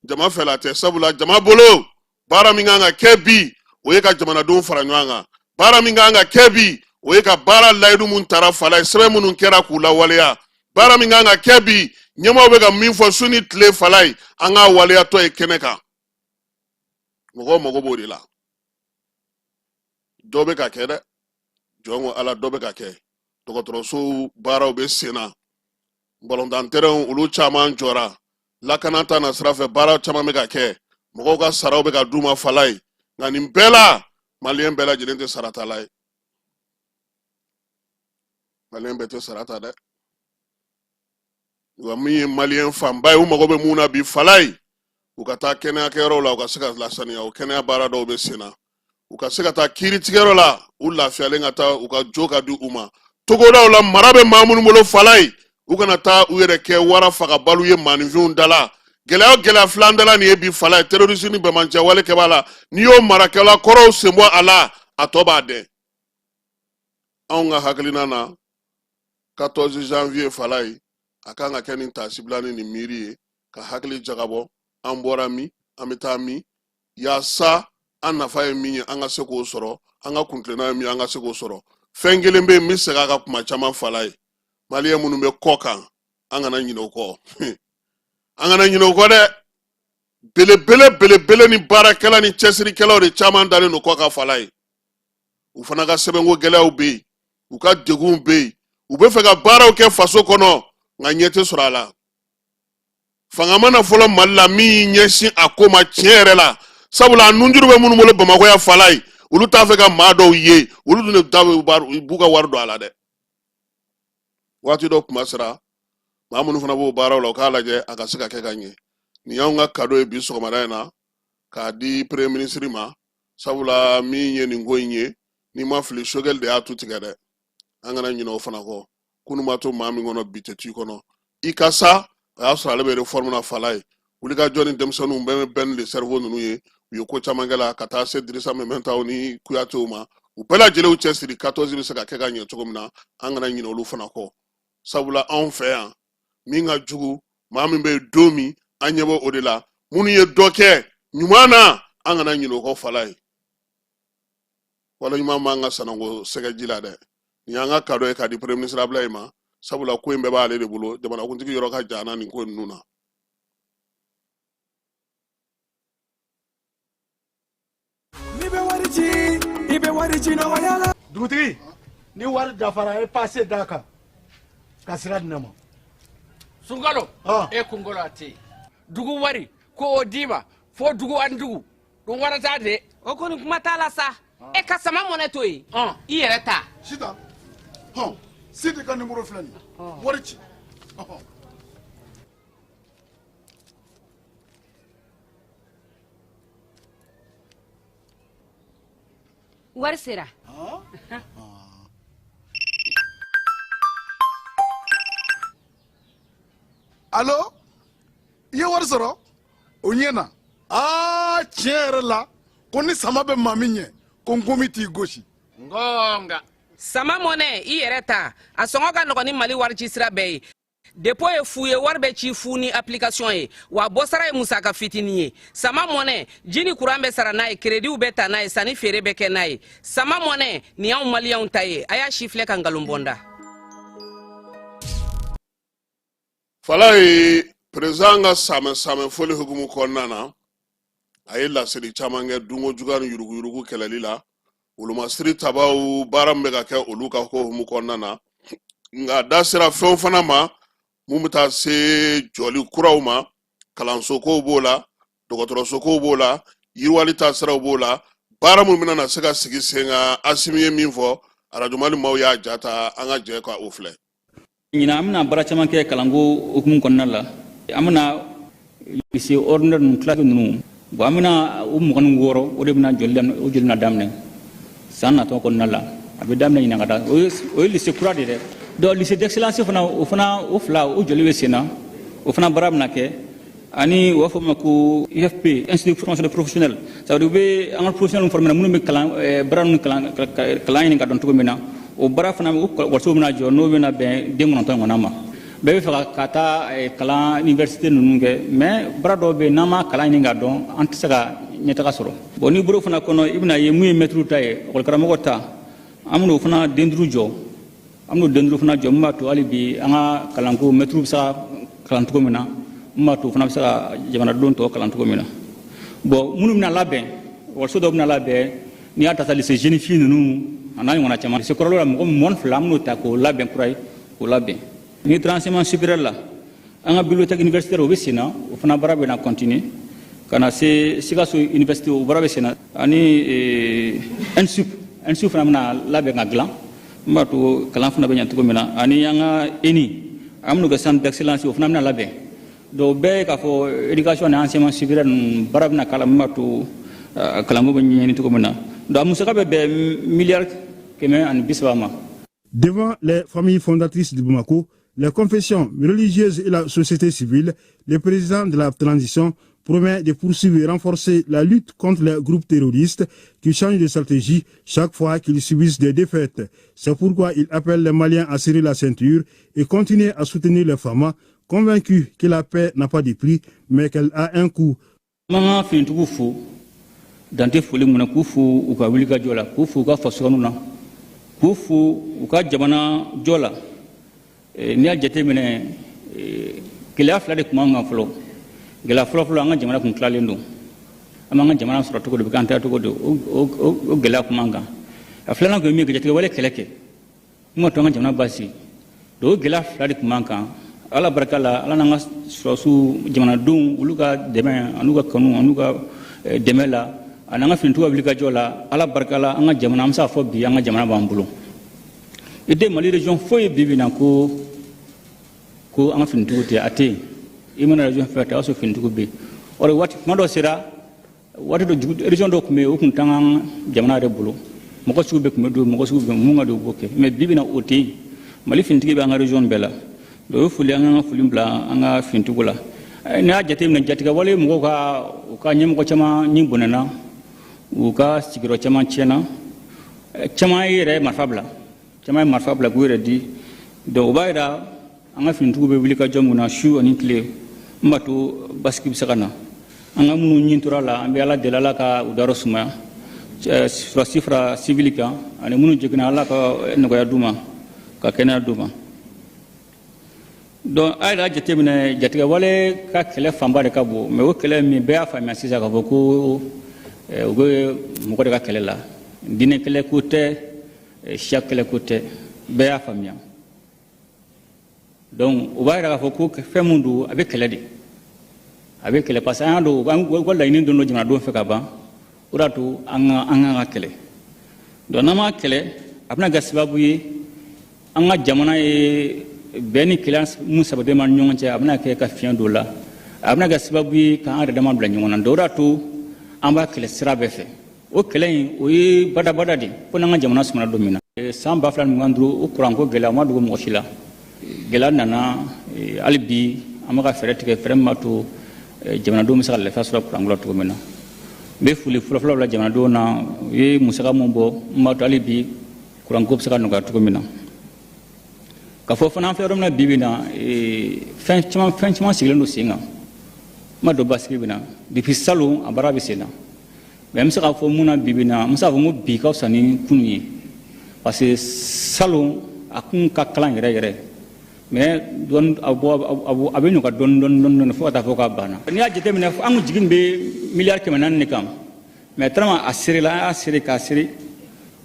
jama fɛla tɛ. Sabula jama bolo, baara min kan ka kɛ bi, o ye ka jamanadenw fara ɲɔgɔn kan. Baara min kan ka kɛ bi, o ye ka baara layidu mun tara fala ye, sɛbɛn minnu kɛra k'u lawaleya. Baara min kan ka kɛ bi, ɲɛmaaw bɛ ka min fɔ su ni tile fala ye, an k'a waleyatɔ ye kɛnɛ kan. Mɔgɔw mago b'o de la. Dɔ bɛ ka kɛ dɛ, jɔn ko Ala, dɔ bɛ ka kɛ. Dɔgɔtɔrɔsow baaraw bɛ sen na, balontan tɛrɛnw olu caman jɔra, lakana ta na sira fɛ baara caman bɛ ka kɛ, mɔgɔw ka saraw bɛ ka d'u ma fala ye. Nka nin bɛɛ la, maliyɛn bɛɛ lajɛlen tɛ saratala ye, maliyɛn bɛɛ tɛ sara ta dɛ. Wa min ye maliyɛn fanba ye, u mago bɛ mun na bi fala ye, u ka taa kɛnɛyakɛyɔrɔw la, u ka se ka lasaniya, o kɛnɛya baara dɔw bɛ sen na, u ka se ka taa kiiritigɛyɔrɔ la, u lafiyalen ka taa, u ka jo ka di u ma. Togodaw la, mara bɛ maa minnu bolo fala ye, u kana taa u yɛrɛ kɛ wara fagabalu ye maaninfinw da la. Gɛlɛya o gɛlɛya filan da la nin ye bi fala ye, terrorisme ni banbaanciya wale kɛbaa la, n'i y'o marakɛla kɔrɔw sen bɔ a la, a tɔ b'a dɛn. Anw ka hakilina na, 14 janvier fala ye, a kan ka kɛ nin taasibila ni nin miiri ye, ka hakili jagabɔ an bɔra min, an bɛ taa min, yaasa an nafa ye min ye, an ka se k'o sɔrɔ, an ka kuntilenna ye min ye, an ka se k'o sɔrɔ. Fɛn kelen bɛ yen, n bɛ segin a kan kuma caman fala ye, maliyɛn minnu bɛ kɔ kan, an kana ɲinɛ o kɔ, an kana ɲinɛ o kɔ dɛ. Belebele belebele ni baarakɛla ni cɛsirikɛlaw de caman dalen don kɔ kan fala ye. U fana ka sɛbɛnko gɛlɛyaw bɛ yen, u ka degunw bɛ yen, u bɛ fɛ ka baaraw kɛ faso kɔnɔ, nka ɲɛ tɛ sɔrɔ a la. Fanga ma na fɔlɔ Mali la min y'i ɲɛsin a ko ma tiɲɛ yɛrɛ la, sabula a nunjuru bɛ minnu bolo Bamakɔ yan fala ye, olu t'a fɛ ka maa dɔw ye, olu dun de da b'u ka wari don a la dɛ. Waati dɔ kuma sera, maa minnu fana b'o baaraw la, u k'a lajɛ a ka se ka kɛ ka ɲɛ. Nin y'anw ka kado ye bi sɔgɔmada in na k'a di premier ministre ma, sabula min ye nin ko in ye, n'i ma fili, Choguel de y'a tu tigɛ dɛ. An kana ɲinɛ o fana kɔ. Kunu ma to maa min kɔnɔ, bi tɛ t'i kɔnɔ. I ka sa, o y'a sɔrɔ ale bɛ réforme na fala ye, wulikajɔ ni denmisɛnninw bɛɛ bɛ Ben le cerveau ninnu ye, u ye ko caman kɛ la, ka taa se Dirisa Mɛmɛntaw ni Kuyatew ma. U bɛɛ lajɛlen cɛsiri 14 bɛ se ka kɛ ka ɲɛ cogo min na, an kana ɲinɛ olu fana kɔ, sabula anw fɛ yan, min ka jugu, maa min bɛ yen don min, an ɲɛ bɛ o de la. Minnu ye dɔ kɛ ɲuman na, an kana ɲinɛ o kɔ fala ye. Wala ɲuman b'an ka sananko sɛgɛ ji la dɛ. Nin y'an ka kado ye k'a di premier ministre Ablaye ma, sabula ko in bɛɛ b'ale de bolo. Jamanakuntigi yɔrɔ ka jan na nin ko ninnu na. N'i bɛ wari ci, i bɛ wari ci nɔgɔya la. Dugutigi, ni wari dafara, e pase d'a kan ka sira di ne ma. Sunkalo, e kunkolo a tɛ yen. Dugu wari ko o d'i ma fo dugu ani dugu ɗum warata de. O kɔni, kuma t'a la sa. E ka Sama Mɔnɛ to yen, i yɛrɛ ta. Sitan hɔn, Sidi ka nimoro filɛ nin ye, wari ci. Wari sera. Alo, i ye wari sɔrɔ, o ɲɛna. Aa, tiɲɛ yɛrɛ la, ko ni sama bɛ maa min ɲɛ, ko nkomi t'i gosi. Ngonga. Sama Mɔnɛ, i yɛrɛ ta, a sɔngɔ ka nɔgɔn ni Mali wari ci sira bɛɛ ye. Dépôt ye fu ye, wari bɛ ci fu ni application ye, wa bɔsara ye musaka fitinin ye. Sama Mɔnɛ, ji ni kuran bɛ sara n'a ye, kerediw bɛ ta n'a ye, sanni feere bɛ kɛ n'a ye. Sama Mɔnɛ nin y'anw maliyɛnw ta ye. A y'a si filɛ ka nkalon bɔnda. Falaye, président ka samɛ samɛ foli hukumu kɔnɔna na, a ye laseli caman kɛ dunko juguya ni yuruguyurugu kɛlɛli la, wolomasiri tabaw baara min bɛ ka kɛ olu ka ko hukumu kɔnɔna na. Nka a da sera fɛnw fana ma mun bɛ taa se jɔli kuraw ma, kalanso kow b'o la, dɔgɔtɔrɔso kow b'o la, yiriwali taasiraw b'o la, baara minnu bɛna na se ka sigi sen kan. Asimi ye min fɔ, Arajo Mali maaw y'a ja ta, an ka jɛ ka o filɛ. Ɲinan, an bɛna baara caman kɛ kalanko hukumu kɔnɔna la. An bɛna lycée ordinaire ninnu, classe ninnu, bon, an bɛna o 26, o de bɛna jɔli daminɛ, o jɔli bɛna daminɛ san natɔ kɔnɔna la. A bɛ daminɛ ɲinan ka taa. O ye lycée kura de dɛ. Donc lycée d'excellence fana, o fana, o fila, o jɔli bɛ sen na, o fana baara bɛna kɛ. Ani u b'a fɔ min ma ko IFP, Institut de formation professionnelle, ça veut dire u bɛ an ka professionnels former, minnu bɛ kalan baara ninnu kalan ɲini ka dɔn cogo min na. O baara fana, o ekɔlisow bɛna jɔ, n'o bɛna bɛn den 9 ɲɔgɔnna ma. Bɛɛ bɛ fɛ ka taa kalan université ninnu kɛ, mais baara dɔw bɛ yen, n'an ma kalan ɲini ka dɔn, an tɛ se ka ɲɛtaga sɔrɔ. Bon, n'i bolo fana kɔnɔ, i bɛna ye mun ye mɛtiriw ta ye, ekɔlikaramɔgɔ ta, an bɛn'o fana den 5 jɔ, an bɛn'o den 5 fana jɔ, min b'a to hali bi an ka kalanko, mɛtiriw bɛ se ka kalan cogo min na, min b'a to o fana bɛ se ka jamanadenw tɔ kalan cogo min na. Bon, minnu bɛna labɛn, ekɔliso dɔw bɛna labɛn, n'i y'a ta sa, lycée jeune fille ninnu a n'a ɲɔgɔnna caman, lycée kɔrɔlaw la, mɔgɔ 22, an bɛn'o ta k'o labɛn kura ye, k'o labɛn. Ni enseignement supérieur la, an ka bibliothèque universitaire, o bɛ sen na, o fana baara bɛna continuer ka na se Sikaso université, o baara bɛ sen na, ani ENSUP. ENSUP fana bɛna labɛn ka dilan, min b'a to kalan fana bɛ ɲɛ cogo min na, ani an ka ENI, an bɛn'o kɛ centre d'excellence, o fana bɛna labɛn. Donc bɛɛ ye k'a fɔ éducation ni enseignement supérieur ninnu, baara bɛna k'a la, min b'a to kalanko bɛ ɲɛɲini cogo min na. Donc a musaka bɛ bɛn miliyari 130 ma. Devant les familles fondatrices de Bamako, les confessions religieuses et la société civile, le président de la transition promet de poursuivre et renforcer la lutte contre les groupes terroristes qui changent de stratégie chaque fois qu'ils subissent des défaites. C'est pourquoi il appelle les Maliens à serrer la ceinture et continuer à soutenir les femmes, convaincus que la paix n'a pas de prix, mais qu'elle a un coût. An ka finitigiw fo, dan tɛ foli mun na, k'u fo u ka wulikajɔ la, k'u fo u ka fasokanu na, k'u fo u ka jamana jɔ la. N'i y'a jateminɛ, gɛlɛya fila de tun b'an kan fɔlɔ. Gɛlɛya fɔlɔ-fɔlɔ, an ka jamana kun tilalen don, an b'an ka jamana sɔrɔ cogo di, bɛ k'an ta cogo di, o gɛlɛya tun b'an kan. A filanan kun ye min ye, jatigɛwale kɛlɛ kɛ min ma to an ka jamana basigi. Donc o gɛlɛya fila de tun b'an kan. Ala barika la, Ala n'an ka sɔrɔsiw, jamanadenw, olu ka dɛmɛ an'u ka kanu an'u ka dɛmɛ la, ani an ka finitigiw ka wulikajɔ la, Ala barika la, an ka jamana, an bɛ se k'a fɔ bi an ka jamana b'an bolo. I tɛ Mali région foyi bi bi na ko an ka finitigiw tɛ, a tɛ yen. I mana région fɛn fɛn ta, o y'a sɔrɔ finitigiw bɛ yen. Or waati kuma dɔ sera, waati dɔ, dugu région dɔw tun bɛ yen, o tun t'an ka jamana yɛrɛ bolo, mɔgɔ sugu bɛɛ tun bɛ don, mɔgɔ sugu bɛɛ mun ka don, u b'o kɛ. Mais bi bi na, o tɛ yen. Mali finitigi bɛ an ka région bɛɛ la. Donc o ye foli, an ka foli bila an ka finitigiw la. N'i y'a jateminɛ, jatigɛwale mɔgɔw ka, u ka ɲɛmɔgɔ caman ni bɔnɛna, u ka sigiyɔrɔ caman tiɲɛna, caman yɛrɛ marifa bila, caman ye marifa bila k'u yɛrɛ di. Donc o b'a yira an ka finitigiw bɛ wuli ka jɔ mun na su ani tile, n b'a to basigi bɛ se ka na. An ka minnu ɲin tora la, an bɛ Ala deli, Ala ka u dayɔrɔ sumaya, sɔrɔsi fara sivili kan, ani minnu jiginna, Ala ka nɔgɔya d'u ma, ka kɛnɛya d'u ma. Donc a yɛrɛ jateminɛ, jatigɛwale ka kɛlɛ fanba de ka bon, mais o kɛlɛ min, bɛɛ y'a faamuya sisan k'a fɔ ko u bɛ mɔgɔ de ka kɛlɛ la, diinɛ kɛlɛ ko tɛ, siya kɛlɛ ko tɛ, bɛɛ y'a faamuya. Donc o b'a yira k'a fɔ ko fɛn mun don, a bɛ kɛlɛ de, a bɛ kɛlɛ, parce que an y'a dɔn u ka laɲini don jamanadenw fɛ ka ban. O de y'a to an ka kɛlɛ. Donc n'an m'a kɛlɛ, a bɛna kɛ sababu ye an ka jamana ye bɛn ni kelenya mun sabatilen b'an ni ɲɔgɔn cɛ, a bɛna kɛ ka fiɲɛ don la, a bɛna kɛ sababu ye k'an yɛrɛ dama bila ɲɔgɔn na. Donc o de y'a to an b'a kɛlɛ sira bɛɛ fɛ. O kɛlɛ in, o ye badabada de fo n'an ka jamana sumana don min na. San 2025, o kuranko gɛlɛya, o ma dogo mɔgɔ si la, gɛlɛya nana. Hali bi an bɛ ka fɛɛrɛ tigɛ, fɛɛrɛ min b'a to jamanadenw bɛ se ka lafiya sɔrɔ kuranko la cogo min na. N bɛ foli fɔlɔfɔlɔ bila jamanadenw na, u ye musaka mun bɔ n b'a to hali bi kuranko bɛ se ka nɔgɔya cogo min na. Ka fɔ fana, an filɛ yɔrɔ min na bi bi na, fɛn caman sigilen don sen kan, n ma dɔn basigi bɛ na. Depuis salon, a baara bɛ sen na, mais n bɛ se k'a fɔ mun na bi bi na, n bɛ se k'a fɔ n ko bi ka fisa ni kunun ye, parce que salon a kun ka kalan yɛrɛ yɛrɛ, mais dɔɔni a bɔ, a bɛ nɔgɔya dɔɔni dɔɔni dɔɔni dɔɔni fo ka taa fɔ k'a banna. N'i y'a jateminɛ, an kun jigi bɛ miliyari 400 de kan, mais tellement a serela, an y'a sere k'a sere,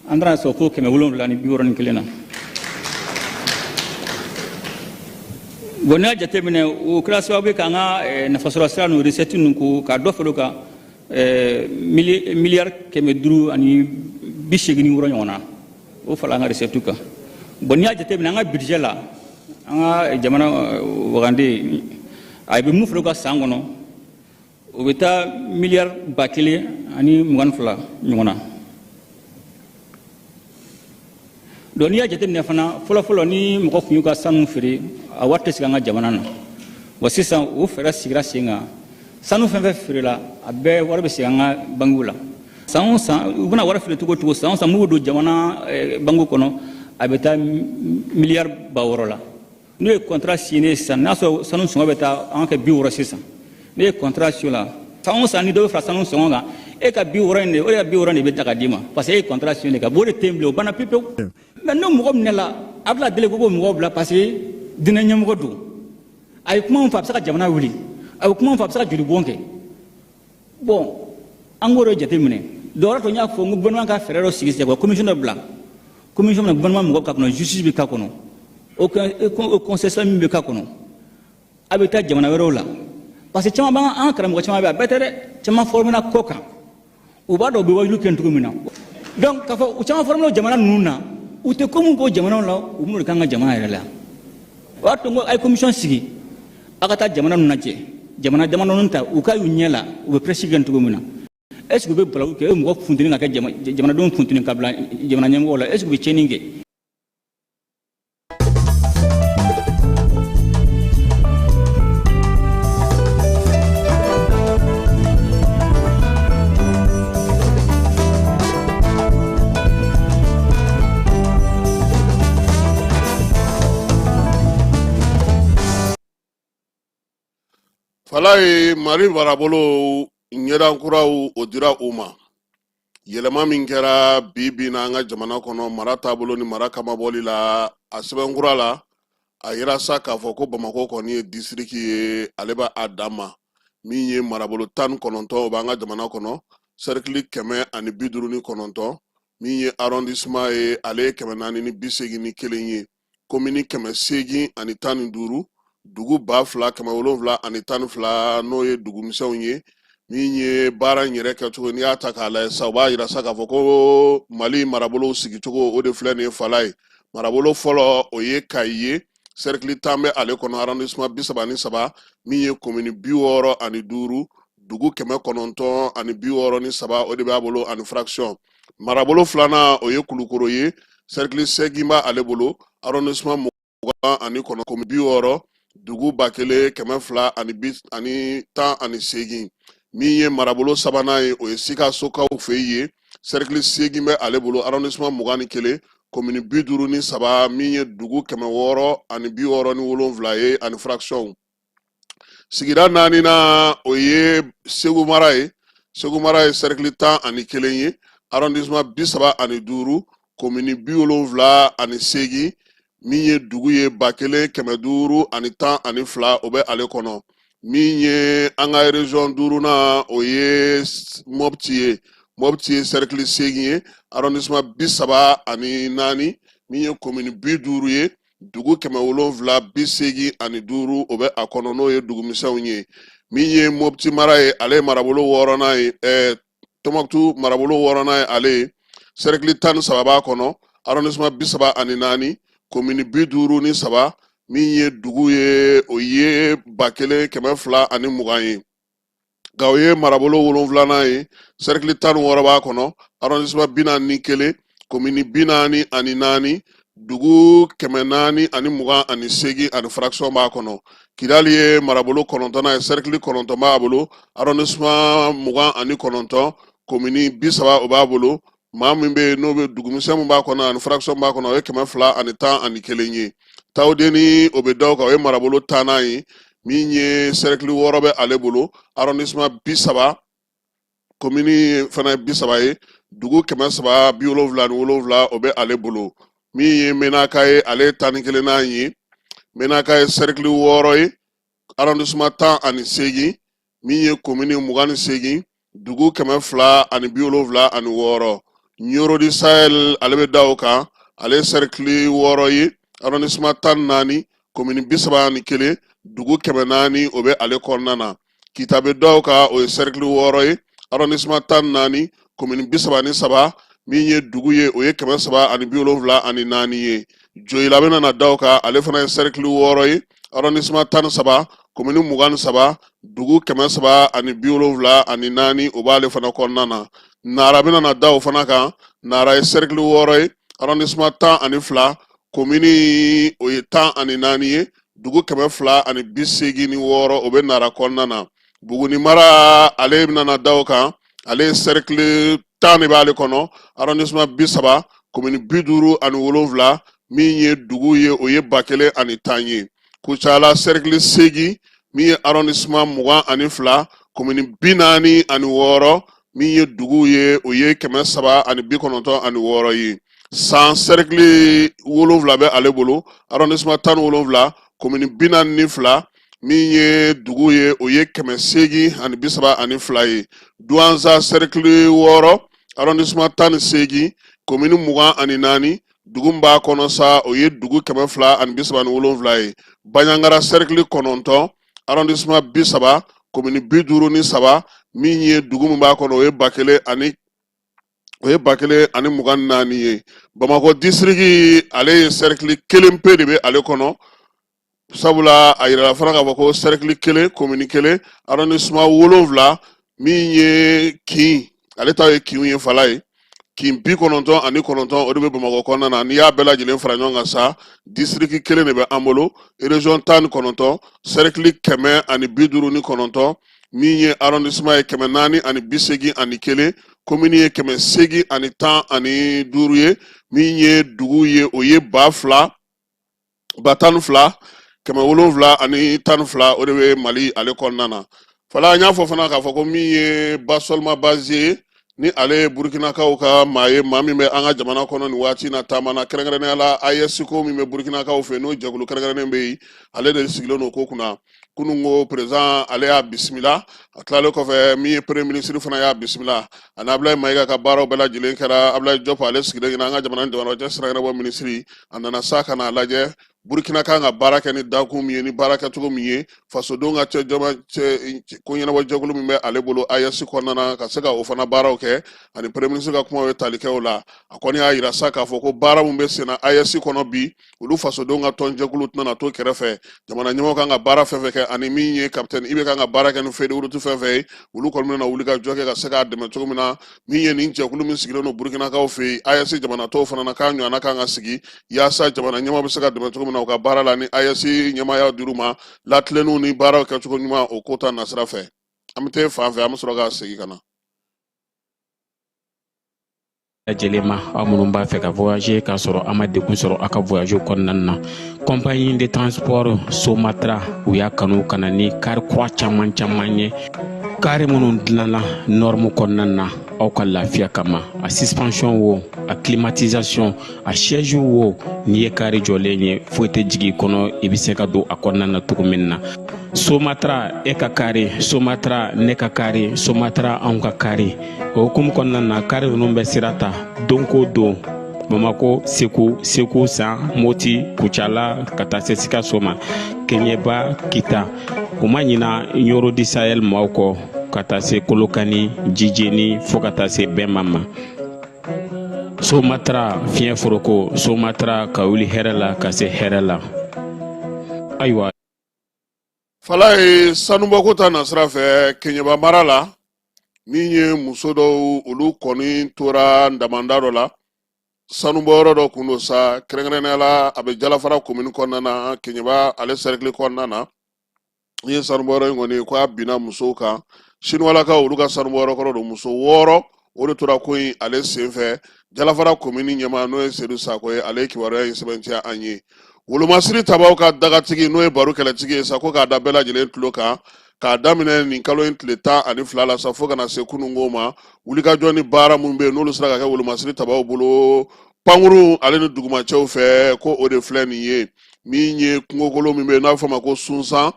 an taara sɔrɔ fo 761 na. Bon, n'i y'a jateminɛ, o kɛra sababu ye k'an ka nafasɔrɔ sira ninnu, recette ninnu, ko ka dɔ fara o kan, miliyari 586 ɲɔgɔn na, o fara an ka recette kan. Bon, n'i y'a jateminɛ an ka budget la, an ka jamana wagande, a bɛ mun fara o kan san kɔnɔ, o bɛ taa miliyari 1022 ɲɔgɔn na. Donc n'i y'a jateminɛ fana, fɔlɔfɔlɔ ni mɔgɔ tun y'u ka sanu feere, a wari tɛ sigi an ka jamana na. Wa sisan o fɛɛrɛ sigira sen kan, sanu fɛn fɛn feerela, a bɛɛ wari bɛ segin an ka bankiw la. San o san, u bɛna wari feere cogo o cogo, san o san mun bɛ don jamana bankiw kɔnɔ, a A bɛ taa miliyari 6000 la. N'o ye contrat signé sisan, n'a sɔrɔ sanu sɔngɔ bɛ taa an kɛ 60 sisan, n'e ye contrat signé la, san o san ni dɔ bɛ fara sanu sɔngɔ kan, e ka 60 in de, o de ka 60 de bɛ ta ka d'i ma, parce que e ye contrat signé ka b'o de tɛ yen bilen, o banna pewu pewu. Mais n'o mɔgɔ minɛla, a bɛna deli ko k'o mɔgɔ bila, parce que diinɛ ɲɛmɔgɔ don. A ye kuma min fɔ, a bɛ se ka jamana wuli. A ye kuma min fɔ, a bɛ se ka jolibɔn kɛ. Bon, an k'o de jateminɛ. Dɔwɛrɛ to, n y'a fɔ n ko gouvernement ka fɛɛrɛ dɔ sigi sisan, ka commission dɔ bila, commission min na gouvernement mɔgɔ k'a kɔnɔ, justice bɛ k'a kɔnɔ, o conseil min bɛ k'a kɔnɔ, a bɛ taa jamana wɛrɛw la, parce que caman b'an an karamɔgɔ caman bɛ, a bɛɛ tɛ dɛ, caman formé kɔ kan, u b'a dɔn u bɛ wajulu kɛ cogo min na. Donc k'a fɔ u caman formé jamana ninnu na, u tɛ ko mun k'o jamanaw la, u b'o de k'an ka jamana yɛrɛ la. O y'a to n ko a ye commission sigi, a ka taa jamana ninnu lajɛ, jamana damadɔnin ta, u ka y'u ɲɛ la u bɛ prêche kɛ cogo min na. Est ce que u bɛ balawu kɛ, e mɔgɔ funteni ka kɛ jamanadenw funteni ka bila jamana ɲɛmɔgɔw la, est ce que u bɛ tiɲɛni kɛ? Falaye, Mali marabolo ɲɛdan kuraw, o dira u ma. Yɛlɛma min kɛra bi bi na an ka jamana kɔnɔ, mara taabolo ni mara kamabɔli la, a sɛbɛn kura la, a yira sa k'a fɔ ko Bamakɔ kɔni ye disiriki ye, ale b'a a dan ma. Min ye marabolo 19, o b'an ka jamana kɔnɔ, sɛrikili 159, min ye arrondissement ye, ale ye 481 ye, komini 815, dugu 2712, n'o ye dugumisɛnw ye. Min ye baara in yɛrɛ kɛcogo, n'i y'a ta k'a lajɛ sa, o b'a yira sa k'a fɔ ko Mali marabolow sigicogo, o de filɛ nin ye. Falaye, marabolo fɔlɔ, o ye Kayi ye, sɛrikili 10 bɛ ale kɔnɔ, arrondissement 33, min ye komini 65, dugu 963, o de b'a bolo, ani fraction. Marabolo filanan, o ye Kulukoro ye, sɛrikili 8 b'ale bolo, arrondissement 29, komini 60, dugu 1218. Min ye marabolo sabanan ye, o ye Sikasokaw fɛ ye, sɛrikili 8 bɛ ale bolo, arrondissement 21, komini 53, min ye dugu 667 ye, ani fraction. Sigida naaninan, o ye Segu mara ye. Segu mara ye sɛrikili 11 ye, arrondissement 35, komini 78, min ye dugu ye 1512, o bɛ ale kɔnɔ. Min ye an ka région duurunan, o ye Mɔpti ye. Mɔpti ye sɛrikili 8 ye, arrondissement 34, min ye komini 50 ye, dugu 785, o bɛ a kɔnɔ, n'o ye dugumisɛnw ye. Min ye Mɔpti mara ye, ale ye marabolo wɔɔrɔnan ye, Tɔnbukutu marabolo wɔɔrɔnan ye, ale ye sɛrikili 13 b'a kɔnɔ, arrondissement 34, komini 53, min ye dugu ye, o ye 1220 ye. Gawo ye marabolo wolonfilanan ye, sɛrikili 16 b'a kɔnɔ, arrondissement 41, komini 44, dugu 428, ani fraction b'a kɔnɔ. Kidali ye marabolo kɔnɔntɔnnan ye, sɛrikili 9 b'a bolo, arrondissement 29, komini 30, o b'a bolo. Maa min bɛ yen n'o bɛ dugumisɛn min b'a kɔnɔ ani fraction b'a kɔnɔ, o ye 211 ye. Tawudeni, o bɛ da o kan, o ye marabolo tannan ye, min ye sɛrikili 6 bɛ ale bolo, arrondissement 30, komini fana ye 30 ye, dugu 377, o bɛ ale bolo. Min ye Menaka ye, ale ye 11nan ye. Menaka ye sɛrikili 6 ye, arrondissement 18, min ye komini 28, dugu 276. Ɲoro du Sahel, ale bɛ da o kan, ale ye sɛrikili 6 ye, arrondissement 14, komini 31, dugu 400, o bɛ ale kɔnɔna na. Kita bɛ da o kan, o ye sɛrikili 6 ye, arrondissement 14, komini 33, min ye dugu ye, o ye 374 ye. Joyila bɛ na da o kan, ale fana ye sɛrikili 6 ye, arrondissement 13, komini 23, dugu 374, o b'ale fana kɔnɔna na. Nara bɛ na da o fana kan. Nara ye sɛrikili 6 ye, arrondissement 12, komini o ye 14 ye, dugu 286, o bɛ Nara kɔnɔna na. Buguni mara, ale bɛna da o kan, ale ye sɛrikili 10 de b'ale kɔnɔ, arrondissement 30, komini 57, Min ye dugu ye, o ye 1010 ye. Kucala sɛrikili 8, min ye arrondissement 22, komini 46, min ye dugu ye, o ye 396 ye. San sɛrikili 7 bɛ ale bolo, arrondissement 17, komini 42, min ye dugu ye, o ye 832 ye. Duwanza sɛrikili 6, arrondissement 18, komini 24, dugu min b'a kɔnɔ sa, o ye dugu 237 ye. Baɲangara sɛrikili 9, arrondissement 30, komini 53, min ye dugu min b'a kɔnɔ, o ye 1024 ye. Bamakɔ disiriki, ale ye sɛrikili kelen pe de bɛ ale kɔnɔ, sabula a yirala fana k'a fɔ ko sɛrikili kelen, komini kelen, arrondissement 7, min ye kin, ale ta ye kinw ye, fala ye kin 99, o de bɛ Bamakɔ kɔnɔna na. N'i y'a bɛɛ lajɛlen fara ɲɔgɔn kan sa, disiriki kelen de bɛ an bolo, région 19, sɛrikili 159, min ye arrondissement ye 481, komini ye 815 ye. Min ye dugu ye, o ye 12712, o de bɛ Mali ale kɔnɔna na. Fala, an y'a fɔ fana k'a fɔ ko min ye Bassolma Baziye, ni ale ye Burukinakaw ka maa ye, maa min bɛ an ka jamana kɔnɔ nin waati na taama na, kɛrɛnkɛrɛnnenya la AES ko min bɛ Burukinakaw fɛ, n'o jɛkulu kɛrɛnkɛrɛnnen bɛ yen, ale de sigilen don ko kunna. Kunun ko président ale y'a bisimila. A tilalen kɔfɛ, min ye premier ministre fana y'a bisimila, ani Abulayi Mayiga ka baaraw bɛɛ lajɛlen kɛra. Abulayi Jɔp ale sigilen ɲɛna, an ka jamana ni jamana cɛ sira ɲɛnabɔ minisiri, a nana sa ka n'a lajɛ Burukina kan ka baara kɛ ni dakun min ye, ni baara kɛcogo min ye, fasodenw ka cɛ jama cɛ ko ɲɛnabɔ jɛkulu min bɛ ale bolo AES kɔnɔna na, ka se ka o fana baaraw kɛ. Ani premier ministre ka kuma bɛ tali kɛ o la. A kɔni y'a yira sa k'a fɔ ko baara min bɛ senna AES kɔnɔ bi, olu fasodenw ka tɔnjɛkulu tɛna na to kɛrɛfɛ. Jamana ɲɛmɔgɔ kan ka baara fɛn fɛn kɛ, ani min ye capitaine IB kan ka baara kɛ ni feuille de route fɛn fɛn ye, olu kɔni bɛna wuli ka jɔ kɛ ka se k'a dɛmɛ cogo min na. Min ye nin jɛkulu min sigilen don Burukinakaw fɛ yen, AES jamana tɔw fana na, k'a ɲɔgɔnna kan ka sigi yaasa jamana ɲɛmaa bɛ se ka dɛmɛ cogo min na u ka baara la, ni AES ɲɛmaaya dir'u ma, latilenniw ni baaraw kɛcogo ɲuman, o ko ta nasira fɛ. An bɛ taa fan fɛ, an bɛ sɔrɔ ka segin ka na. Lajɛlen ma, aw minnu b'a fɛ ka voyager k'a sɔrɔ a ma degun sɔrɔ a ka voyage kɔnɔna na, compagnie de transport Somatra, u y'a kanu ka na ni kari kura caman caman ye, kari minnu dilanna norme kɔnɔna na aw ka lafiya kama. A suspension wo, a climatisation, a siège wo, n'i ye kari jɔlen ye, foyi tɛ jigin i kɔnɔ, i bɛ se ka don a kɔnɔna na cogo min na. Somatra, e ka kari, Somatra, ne ka kari, Somatra, anw ka kari. O hukumu kɔnɔna na, kari ninnu bɛ sira ta don ko don, Bamako, Segu, Segu San, Moti, Kucala, ka taa se Sikaso ma, Keɲeba, Kita. U ma ɲina Ɲoro du Sahel maaw kɔ, ka taa se Kolokani, Jijeni, fo ka taa se Bɛnma ma. Somatra, fiɲɛ foroko, Somatra, ka wuli hɛrɛ la ka se hɛrɛ la. Ayiwa. Fala ye sanubɔko ta nasira fɛ Keɲeba mara la, min ye muso dɔw, olu kɔni tora damanda dɔ la, sanubɔyɔrɔ dɔ kun don sa, kɛrɛnkɛrɛnnenya la a bɛ Jalafara komini kɔnɔna na, Keɲeba ale sɛrikili kɔnɔna na. Ni ye sanubɔyɔrɔ in kɔni ko a binna musow kan, Sinuwalakaw olu ka sanubɔyɔrɔ kɔrɔ don, muso 6 o de tora ko in ale senfɛ. Jalafara komini ɲɛmaa, n'o ye Sedu Sako ye, ale ye kibaruya in sɛbɛntiya an ye. Wolomasiri tabaw ka dagatigi, n'o ye baro kɛlɛtigi ye sa, ko k'a da bɛɛ lajɛlen tulo kan, k'a daminɛ nin kalo in tile 12 la sa, fo ka na se kununko ma, wulikajɔ ni baara minnu bɛ yen, n'olu sera ka kɛ wolomasiri tabaw bolo pankuru ale ni dugumacɛw fɛ, ko o de filɛ nin ye. Min ye kungokolo min bɛ yen n'a bɛ fɔ a ma ko Sunsan,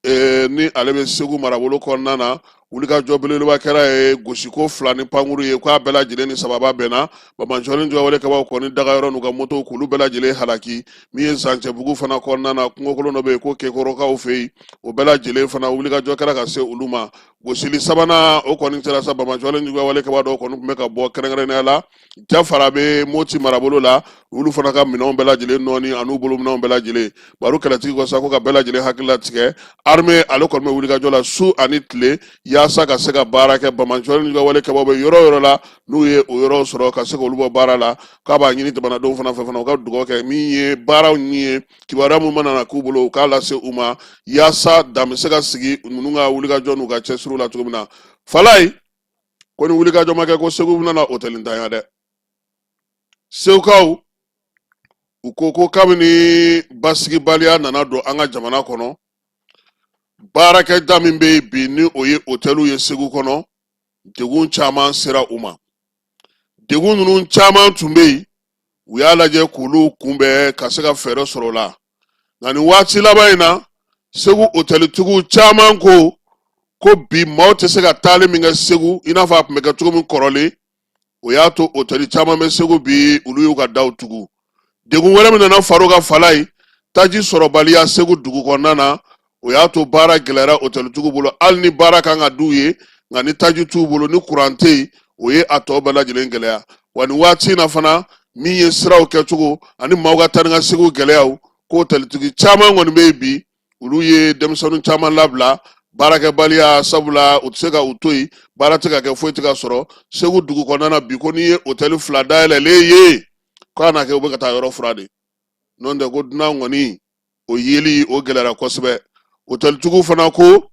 ni ale bɛ Segu marabolo kɔnɔna na, wulikajɔ belebeleba kɛra ye, gosiko 2 ni pankuru ye, k'a bɛɛ lajɛlen ni sababa bɛnna. Banbaanciwale juguyawale kɛbaaw kɔni dagayɔrɔ n'u ka motow, k'olu bɛɛ lajɛlen halaki. Min ye Zancɛbugu fana kɔnɔna na, kungokolon dɔ bɛ yen ko Kekorokaw fɛ yen, o bɛɛ lajɛlen fana wulikajɔ kɛra ka se olu ma. Gosili sabanan o kɔni kɛra sa, banbaanciwale juguyawale kɛbaa dɔw kɔni tun bɛ ka bɔ kɛrɛnkɛrɛnnenya la Jafara bɛ Moti marabolo la, olu fana ka minɛnw bɛɛ lajɛlen nɔɔni an'u bolo minɛnw bɛɛ lajɛlen. Baro kɛlɛtigi ko sa ko ka bɛɛ lajɛlen hakili latigɛ, armée ale kɔni bɛ wulikajɔ la su ani tile yaasa ka se ka baara kɛ. Banbaanciwale juguyawale kɛbaaw bɛ yɔrɔ o yɔrɔ la, n'u ye o yɔrɔw sɔrɔ ka se k'olu bɔ baara la. K'a b'a ɲini jamanadenw fana fɛ fana, u ka dugawu kɛ. Min ye baaraw ye, kibaruya min mana na k'u bolo, u k'a lase u ma yaasa dan bɛ se ka sigi ninnu ka wulikajɔ n'u ka cɛsiriw la cogo min na. Falayi ko ni wulikajɔ ma kɛ, ko Segu bɛna na otɛlintanya dɛ. Segukaw U ko ko kabini basigibaliya nana don an ka jamana kɔnɔ, baarakɛda min bɛ yen bi ni o ye otɛliw ye Segu kɔnɔ, degun caman sera u ma. Degun ninnu caman tun bɛ yen, u y'a lajɛ k'olu kunbɛn ka se ka fɛɛrɛ sɔrɔ o la. Nka nin waati laban in na, Segu otɛlitigiw caman ko ko bi maaw tɛ se ka taali min kɛ Segu i n'a fɔ a tun bɛ kɛ cogo min kɔrɔlen, o y'a to otɛli caman bɛ Segu bi, olu y'u ka daw tugu. Degun wɛrɛ min nana far'o kan Falaye, taji sɔrɔbaliya Segu dugu kɔnɔna na, o y'a to baara gɛlɛyara otɛlitigiw bolo. Hali ni baara kan ka d'u ye, nka ni taji t'u bolo, ni kuran tɛ yen, o ye a tɔ bɛɛ lajɛlen gɛlɛya. Wa nin waati in na fana, min ye siraw kɛcogo ani maaw ka taa ni ka seginw gɛlɛyaw, ko otɛlitigi caman kɔni bɛ yen bi, olu ye denmisɛnnin caman labila baarakɛbaliya, sabula u tɛ se ka u to yen, baara tɛ ka kɛ, foyi tɛ ka sɔrɔ Segu dugu kɔnɔna na bi. Ko n'i ye otɛli 2 dayɛlɛlen ye, k'a na kɛ u bɛ ka taa yɔrɔ furan de, n'o tɛ ko dunan kɔni o yeli o gɛlɛyara kosɛbɛ. Otɛlitigiw fana ko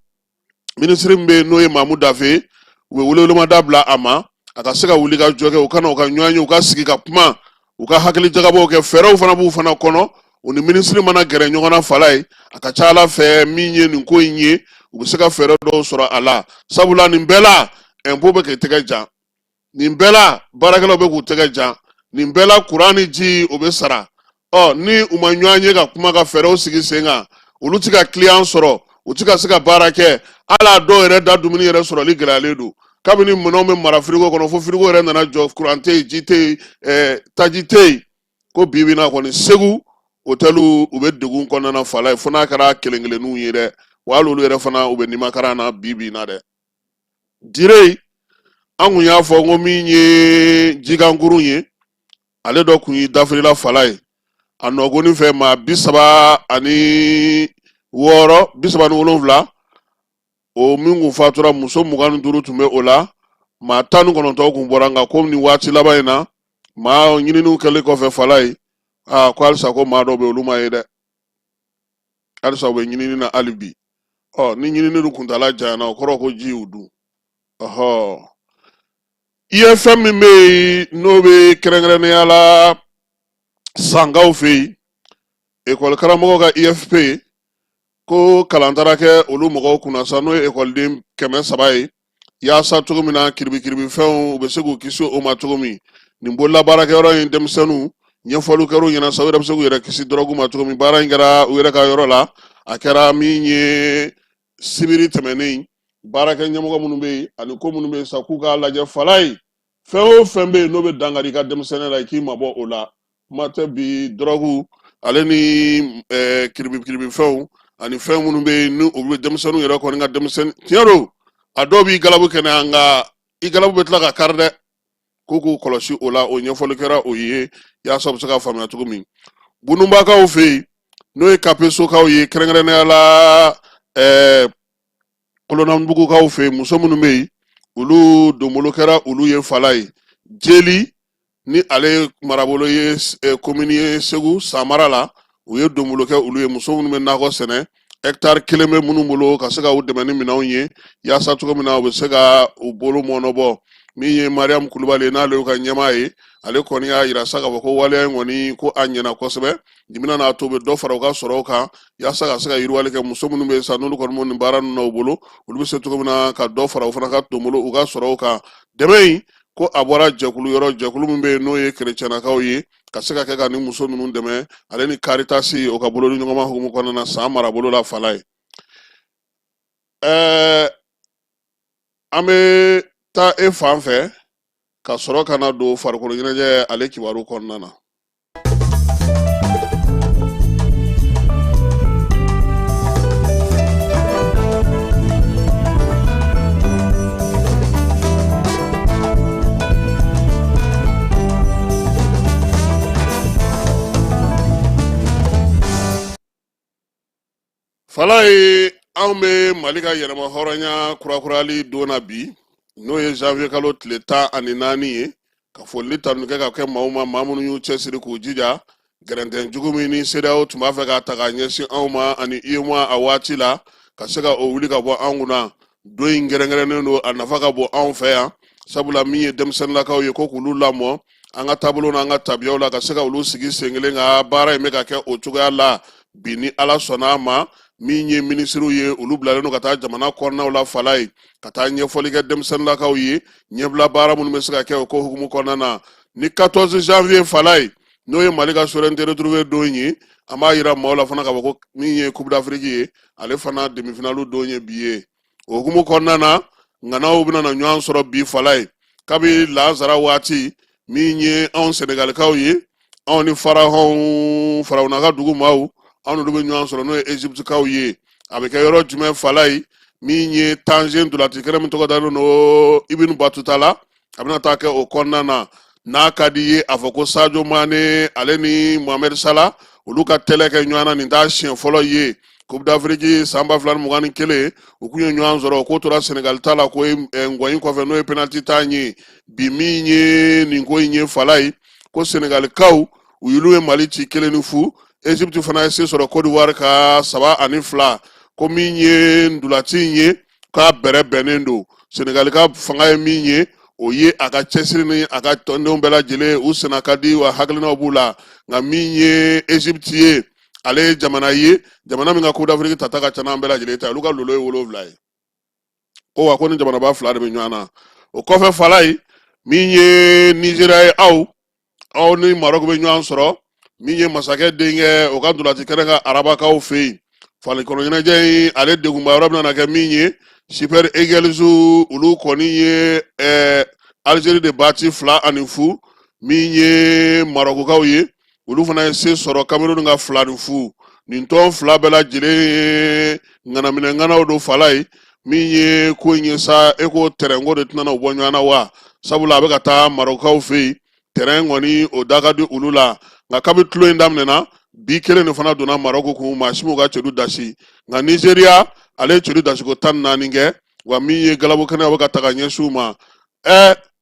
minisiri min bɛ yen n'o ye Mamu Dafe, u bɛ welewelemada bila a ma, a ka se ka wuli ka jɔ kɛ, u ka na u ka ɲɔgɔn ye, u ka sigi ka kuma, u ka hakili jagabɔw kɛ. Fɛɛrɛw fana b'u fana kɔnɔ. U ni minisiri mana gɛrɛ ɲɔgɔn na Falaye, a ka ca Ala fɛ, min ye nin ko in ye, u bɛ se ka fɛɛrɛ dɔw sɔrɔ a la, sabula nin bɛɛ la ɛnpo bɛ k'i tɛgɛ jan, nin bɛɛ la baarakɛlaw bɛ k'u tɛgɛ jan, nin bɛɛ la kuran ni ji o bɛ sara. Ɔ ni u ma ɲɔgɔn ye ka kuma ka fɛɛrɛw sigi sen kan, olu tɛ ka kiliyan sɔrɔ, u tɛ ka se ka baara kɛ. Hali a dɔw yɛrɛ da dumuni yɛrɛ sɔrɔli gɛlɛyalen don, kabini minɛnw bɛ mara firigo kɔnɔ fo firigo yɛrɛ nana jɔ, kuran tɛ yen, ji tɛ yen, taji tɛ yen. Ko bi bi in na kɔni, Segu otɛliw u bɛ degun kɔnɔna na Falaye, fo n'a kɛra kelen kelenninw ye dɛ. Wa hali olu yɛrɛ fana, u bɛ nimakaran na bi bi in na dɛ. Dire an kun y'a fɔ ko min ye jikankurun ye, ale dɔ kun y'i dafirila Falaye a nɔgɔnin fɛ, maa 36, 37, o min kun fatura, muso 25 tun bɛ o la, maa 19 kun bɔra. Nka ko nin waati laban in na, maa ɲininiw kɛlen kɔfɛ Falaye, aa ko halisa ko maa dɔw bɛ olu ma ye dɛ, halisa u bɛ ɲinini na hali bi. Ɔ ni ɲinini dun kuntaala janyana, o kɔrɔ ko ji y'u dun. Ɔhɔ, IFM min bɛ yen, n'o bɛ kɛrɛnkɛrɛnnenya la Sankaw fɛ yen, ekɔli karamɔgɔw ka IFP, ko kalan taara kɛ olu mɔgɔw kunna sa, n'o ye ekɔliden 300 ye, yaasa cogo min na kiribikiribifɛnw u bɛ se k'u kisi o ma cogo min. Nin bololabaarakɛyɔrɔ in denmisɛnninw, ɲɛfɔliw kɛra u ɲɛna sa, u yɛrɛ bɛ se k'u yɛrɛ kisi dɔrɔgu ma cogo min. Baara in kɛra u yɛrɛ ka yɔrɔ la, a kɛra min ye sibiri tɛmɛnen. Baarakɛ ɲɛmɔgɔ minnu bɛ yen ani ko minnu bɛ yen sa, k'u k'a lajɛ Falaye, fɛn o fɛn bɛ yen n'o bɛ dankari i ka denmisɛnninya la, i k'i mabɔ o la. Kuma tɛ bi dɔrɔgu ale ni kiribikiribifɛnw ani fɛn minnu bɛ yen ni olu bɛ denmisɛnninw yɛrɛ kɔni ka denmisɛnnin tiɲɛ don, a dɔw b'i galabu kɛnɛya, nka i galabu bɛ tila ka kari dɛ. K'u k'u kɔlɔsi o la, o ɲɛfɔli kɛra o ye yaasa u bɛ se ka faamuya cogo min. Bununbakaw fɛ yen, n'o ye Kapesokaw ye, kɛrɛnkɛrɛnnenya la Kolonnabugukaw fɛ yen, muso minnu bɛ yen, olu donbolo kɛra olu ye Falaye. Jeli ni ale marabolo ye komini ye Segu San mara la, u ye donbolo kɛ olu ye, muso minnu bɛ nakɔ sɛnɛ, hɛkitari kelen bɛ minnu bolo, ka se ka u dɛmɛ ni minɛnw ye yaasa cogo min na u bɛ se ka u bolo mɔnɔbɔ. Min ye Mariam Kulubali ye, n'ale y'u ka ɲɛmaa ye, ale kɔni y'a yira sa k'a fɔ ko waleya in kɔni, ko a ɲɛna kosɛbɛ. Nin bɛna n'a to u bɛ dɔ fara u ka sɔrɔw kan yaasa ka se ka yiriwali kɛ. Muso minnu bɛ yen sa, n'olu kɔni b'o nin baara ninnu na u bolo, olu bɛ se cogo min na ka dɔ fara u fana ka donbolo, u ka sɔrɔw kan. Dɛmɛ in, ko a bɔra jɛkulu yɔrɔ, jɛkulu min bɛ yen n'o ye kerecɛnnakaw ye, ka se ka kɛ ka nin muso ninnu dɛmɛ, ale ni Karitasi o ka bolodi ɲɔgɔnma hukumu kɔnɔna na San marabolo la Falaye. An bɛ taa e fan fɛ ka sɔrɔ ka na don farikolo ɲɛnajɛ ale kibaru kɔnɔna na. Falaye, anw bɛ Mali ka yɛrɛma hɔrɔnya kurakurali don na bi, n'o ye janvier kalo tile 14 ye, ka foli ni tanu kɛ ka kɛ maaw ma, maa minnu y'u cɛsiri k'u jija gɛrɛntɛn jugu min ni CEDEAO tun b'a fɛ k'a ta k'a ɲɛsin anw ma ani UEMOA a waati la, ka se ka o wuli ka bɔ an kunna. Don in kɛrɛnkɛrɛnnen don, a nafa ka bon anw fɛ yan, sabula min ye denmisɛnninlakaw ye, ko k'olu lamɔ. An ka taabolo n'an ka tabiyaw la, ka se ka olu sigi sen kelen ka baara in bɛ ka kɛ o cogoya la bi. Ni Ala sɔnna a ma, min ye minisiriw ye, olu bilalen don ka taa jamana kɔnɔnaw la, Falaye, ka taa ɲɛfɔli kɛ denmisɛnninlakaw ye, ɲɛbila baara minnu bɛ se ka kɛ o ko hukumu kɔnɔna na. Ni 14 janvier, Falaye, n'o ye Mali ka souveraineté retrouvée don ye, an b'a yira maaw la fana k'a fɔ ko min ye Coupe d'Afrique ye, ale fana demi-finale don ye bi ye. O hukumu kɔnɔna na, ŋanaw bɛna na ɲɔgɔn sɔrɔ bi, Falaye, kabi lansara waati. Min ye anw Senegalikaw ye, anw ni farahɔnw, farawuna ka dugu maaw, anw n'olu bɛ ɲɔgɔn sɔrɔ, n'o ye Egyptekaw ye. A bɛ kɛ yɔrɔ jumɛn, Falaye? Min ye Tanger ntolaci kɛnɛ min tɔgɔ dalen don Ibn Batuta la, a bɛna taa kɛ o kɔnɔna na. N'a ka di ye, a fɔ ko Sadio Mane, ale ni Mohamed Salah, olu ka tɛlɛ kɛ ɲɔgɔn na, nin t'a siɲɛ fɔlɔ ye. Coupe d'Afrique san 2021, u kun ye ɲɔgɔn sɔrɔ, k'o tora Senegal ta la ko ngɔyin kɔfɛ, n'o ye penalty ta ye. Bi min ye nin ko in ye, Falaye, ko Senegalikaw, u y'olu ye Mali ci 1-0. Egypte fana ye se sɔrɔ Côte d'Ivoire ka 3-2. Ko min ye ntolaci in ye, k'a bɛrɛ bɛnnen don. Senegali ka fanga ye min ye, o ye a ka cɛsiri ni a ka tɔndenw bɛɛ lajɛlen, u senna ka di wa hakilinaw b'u la. Nka min ye Egypte ye, ale ye jamana ye, jamana min ka Coupe d'Afrique tata ka ca n'an bɛɛ lajɛlen ta. Olu ka lolo ye 7 ye. Ko wa ko ni jamanaba fila de bɛ ɲɔgɔn na. O kɔfɛ, Falaye, min ye Nizeriya ye, aw ni Maroc bɛ ɲɔgɔn sɔrɔ. Min ye masakɛ denkɛ, o ka ntolaci kɛnɛ kan arabakaw fɛ yen, falikɔnɔ ɲɛnajɛ in, ale degunba yɔrɔ bɛna kɛ min ye, Super Eagles, olu kɔni ye Algérie de bati 2-0. Min ye Marokukaw ye, olu fana ye se sɔrɔ Cameroun ka 2-0. Nin tɔn fila bɛɛ lajɛlen ye ŋanaminɛ ŋanaw don, Falaye. Min ye ko in ye sa, e ko tɛrɛnko de tɛna u bɔ ɲɔgɔn na wa? Sabula a bɛ ka taa Marokukaw fɛ yen, tɛrɛn kɔni o da ka di olu la. Nka kabi tulon in daminɛna bi, kelen de fana donna Marɔku kun, maa si m'u ka celu dasi. Nka Nizeriya, ale ye celu dasiko 14 kɛ. Wa min ye galabu kɛnɛ bɛ ka taga ɲɛsin u ma,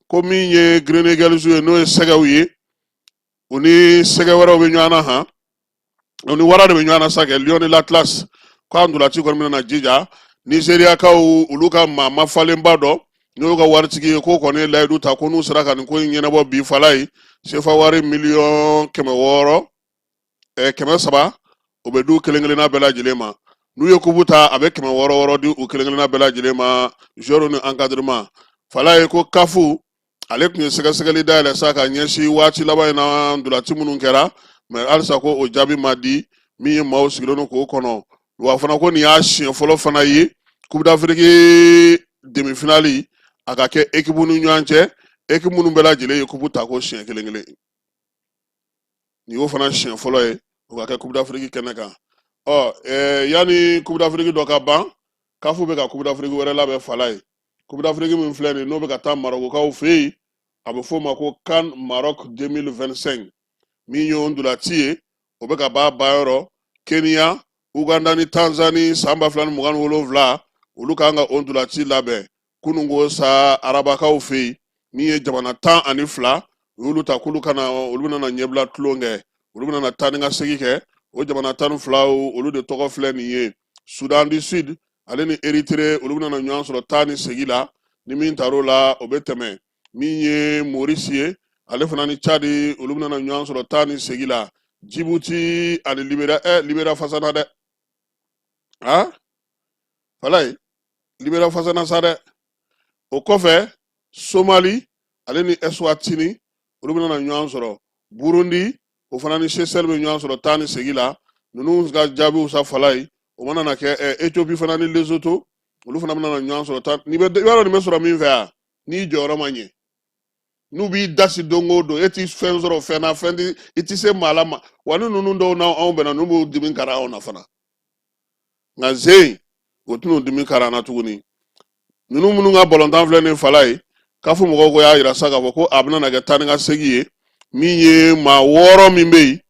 ko min ye Green Eagles ye, n'o ye sɛgɛw ye, u ni sɛgɛ wɛrɛw bɛ ɲɔgɔn na han, u ni wara de bɛ ɲɔgɔn na sa kɛ, Lion de l'Atlas. Ko a ntolaci kɔni bɛna jija. Nizeriyakaw, olu ka maa mafalenba dɔ, n'o y'u ka waritigi ye, k'o kɔni ye layidu ta ko n'u sera ka nin ko in ɲɛnabɔ bi, Falaye, sefa wari miliyɔn 600, 300, o bɛ d'u kelen kelenna bɛɛ lajɛlen ma. N'u ye kupu ta, a bɛ 600 600 di u kelen kelenna bɛɛ lajɛlen ma, joueur ni encadrement. Falaye, ko CAF, ale tun ye sɛgɛsɛgɛli dayɛlɛ sa ka ɲɛsin waati laban in na ntolaci minnu kɛra, mais halisa ko o jaabi ma di. Min ye maaw sigilen don k'o kɔnɔ wa fana, ko nin y'a siɲɛ fɔlɔ fana ye Coupe d'Afrique demi-finale a ka kɛ équipe ni ɲɔgɔn cɛ, équipe minnu bɛɛ lajɛlen ye coupe ta ko siɲɛ kelen kelen, nin y'o fana siɲɛ fɔlɔ ye o ka kɛ Coupe d'Afrique kɛnɛ kan. Ɔ yanni Coupe d'Afrique dɔ ka ban, CAF bɛ ka Coupe d'Afrique wɛrɛ labɛn, Falaye. Coupe d'Afrique min filɛ nin, n'o bɛ ka taa Marɔkukaw fɛ yen, a bɛ f'o ma ko CAN Maroc 2025. Min ye o ntolaci ye, o bɛ ka ban yɔrɔ Kenya, Uganda ni Tanzanie san 2027, olu kan ka o ntolaci labɛn. Kununko sa, arabakaw fɛ yen, min ye jamana 12, u y'olu ta k'olu kana, olu bɛna ɲɛbila tulon kɛ, olu bɛna taa ni ka segin kɛ. O jamana 12, olu de tɔgɔ filɛ nin ye: Soudan du Sud, ale ni Érythrée, olu bɛna ɲɔgɔn sɔrɔ taa ni segin la. Ni min tar'o la, o bɛ tɛmɛ. Min ye Maurice ye, ale fana ni Tchad, olu bɛna ɲɔgɔn sɔrɔ taa ni segin la. Djibouti ani Libéria, Libéria fasana dɛ, ah Falaye, Libéria fasana sa dɛ. O kɔfɛ, Somali, ale ni Eswatini, olu bɛna ɲɔgɔn sɔrɔ. Burundi, o fana ni Seychelles bɛ ɲɔgɔn sɔrɔ taa ni segin la. Ninnu ka jaabiw sa, Falaye, o mana na kɛ, Ethiopie fana ni Lesotho, olu fana bɛna ɲɔgɔn sɔrɔ taa. N'i bɛ, i b'a dɔn nin bɛ sɔrɔ min fɛ yan, n'i jɔyɔrɔ ma ɲɛ, n'u b'i dasi don o don, e ti fɛn sɔrɔ fɛn na, fɛn ti, i ti se maa la ma. Wa ni ninnu dɔw n'anw bɛnna, ninnu b'u dimi kari anw na fana. Nka zen o tɛn'u dimi kari an na tuguni. Ninnu minnu ka balontan filɛ nin, Falaye, CAF mɔgɔw ko y'a yira sa k'a fɔ ko a bɛna na kɛ taa ni ka segin ye. Min ye maa 6 min bɛ yen,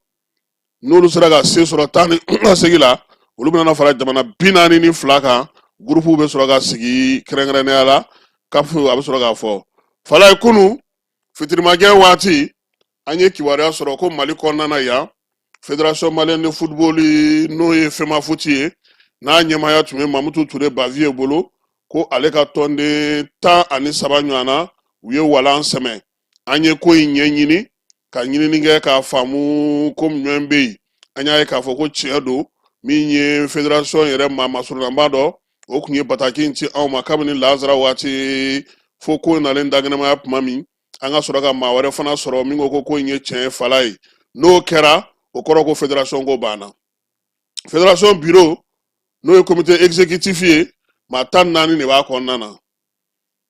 n'olu sera ka se sɔrɔ taa ni ka segin la, olu bɛna fara jamana 42 kan. Gurupuw bɛ sɔrɔ ka sigi kɛrɛnkɛrɛnnenya la, CAF a bɛ sɔrɔ k'a fɔ. Falaye, kunu fitirimajɛ waati, an ye kibaruya sɔrɔ ko Mali kɔnɔna na yan, Fédération malienne de football, n'o ye FEMAFOOT ye, n'a ɲɛmaaya tun bɛ Mamutu Ture Baviye bolo, ko ale ka tɔnden 13 ɲɔgɔn na, u ye walan sɛmɛ. An ye ko in ɲɛɲini. Ka ɲinini kɛ k'a faamu ko jumɛn bɛ yen. An y'a ye k'a fɔ ko tiɲɛ don, min ye fédération yɛrɛ maa masurunnaba dɔ, o tun ye bataki in ci anw ma kabini lazara waati, fo ko nalen dankɛnɛmaya tuma min, an ka sɔrɔ ka maa wɛrɛ fana sɔrɔ min ko ko in ye tiɲɛ ye. Fala ye, n'o kɛra, o kɔrɔ ko fédération ko banna. Fédération bureau, n'o ye comité exécutif ye, maa 14 de b'a kɔnɔna na.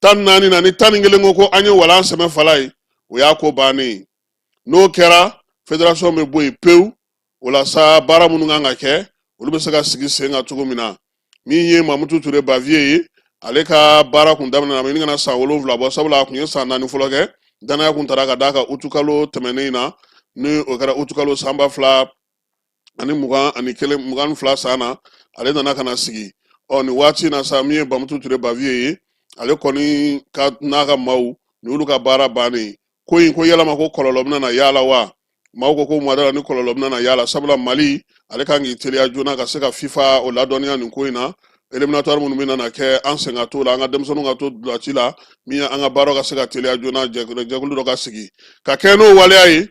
14 na, ni 11 ko an ye walan sɛmɛ fala ye, o y'a ko bannen ye. N'o kɛra, fédération bɛ bɔ yen pewu. O la sa, baara minnu kan ka kɛ, olu bɛ se ka sigi sen kan cogo min na. Min ye Mamutu Ture Baviye ye, ale ka baara kun daminɛna, a bɛ ɲini ka na san 7 bɔ, sabula a kun ye san 4 fɔlɔ kɛ. Danaya kun tara ka d'a kan utukalo tɛmɛnen in na, ni o kɛra utukalo san 2021, 22 san na, ale nana ka na sigi. Ɔ, nin waati in na sa, min ye Bamutu Ture Baviye ye, ale kɔni ka n'a ka maaw ni olu ka baara bannen ko in, ko yalama ko kɔlɔlɔ bɛna na y'a la wa? Maaw ko mada la ni kɔlɔlɔ bɛna na y'a la, sabula Mali ale kan k'i teliya joona ka se ka FIFA o ladɔnniya nin ko in na. Éliminatoire minnu bɛna na kɛ, an sen ka t'o la, an ka denmisɛnninw ka to dulaci la, min ye an ka baaraw ka se ka teliya joona, jɛkulu dɔ ka sigi ka kɛ n'o waleya ye.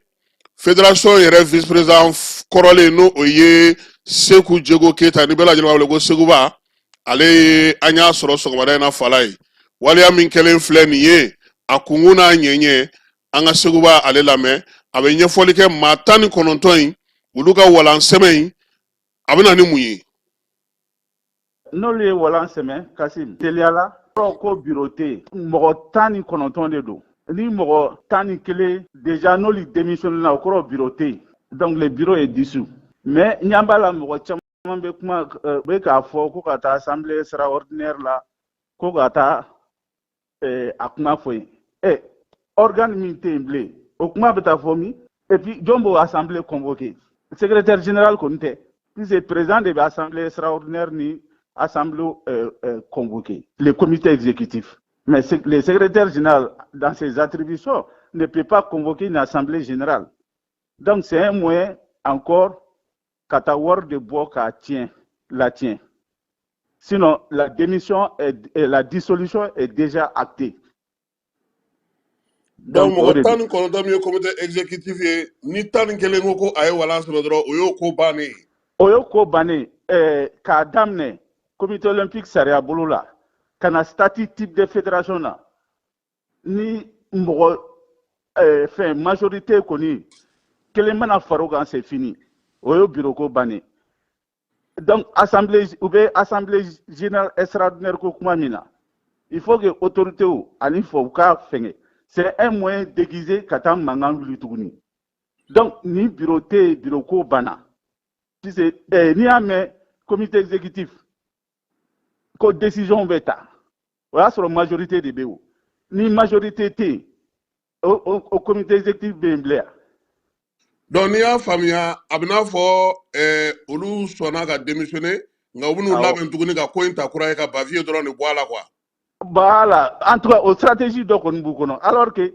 Fédération yɛrɛ vice président kɔrɔlen, n'o o ye Seku Jego Keyita, ni bɛɛ lajɛlen b'a wele ko Seguba, ale ye an y'a sɔrɔ sɔgɔmada in na. Fala ye, waleya min kɛlen filɛ nin ye, a kunkun n'a ɲɛɲɛ, an ka Seguba ale lamɛn. A bɛ ɲɛfɔli kɛ maa 19 in, olu ka walan sɛmɛ in, a bɛ na ni mun ye? N'olu ye walan sɛmɛ, Kasim, teliya la, kɔrɔ ko bureau tɛ yen. Mɔgɔ 19 de don. Ni mɔgɔ 11 déjà, n'olu démissionné na, o kɔrɔ bureau tɛ yen. Donc le bureau est dissous. Mais ɲɛ b'a la, mɔgɔ caman bɛ kuma, bɛ k'a fɔ ko ka taa assemblée extraordinaire la, ko ka taa a kuma fɔ yen. Organe min tɛ yen bilen, o kuma bɛ taa fɔ min? Et puis jɔn b'o assemblée convoqué? Secrétaire général kɔni tɛ, puisque président de bɛ assemblée extraordinaire ni assemblée convoqué, le comité exécutif. Mais le secrétaire général, dans ses attributions, ne peut pas convoquer une assemblée générale. Donc c'est un moyen encore ka taa wari de bɔ k'a tiɲɛ la tiɲɛ. Sinon la démission est, la dissolution est déjà actée. Donc mɔgɔ 19 min ye comité exécutif ye, ni 11 ko a ye walan sɛmɛ dɔrɔn, o y'o ko bannen ye. O y'o ko bannen. K'a daminɛ comité olympique sariya bolo la ka na statut type de fédération na, ni mɔgɔ fɛn majorité kɔni kelen mana far'o kan, c'est fini, o y'o bureau ko bannen. Donc assemblée u bɛ assemblée générale extraordinaire ko kuma min na, il faut que autorités ani fɔ u k'a fɛngɛ. C'est un moyen déguisé ka taa mankan wuli tuguni. Donc ni bureau tɛ yen, bureau ko banna, puisque n'i y'a mɛn comité exécutif ko décision bɛ ta, o y'a sɔrɔ majorité de bɛ yen. O ni majorité tɛ yen, o comité exécutif bɛ yen bilen yan? Donc n'i y'a faamuya, a bɛ n'a fɔ olu sɔnna ka démissionner, nka u bɛn'u labɛn tuguni ka ko in ta kura ye, ka Baviye dɔrɔn de bɔ a la quoi. Voilà, en tout cas o stratégie dɔ kɔni b'u kɔnɔ, alors que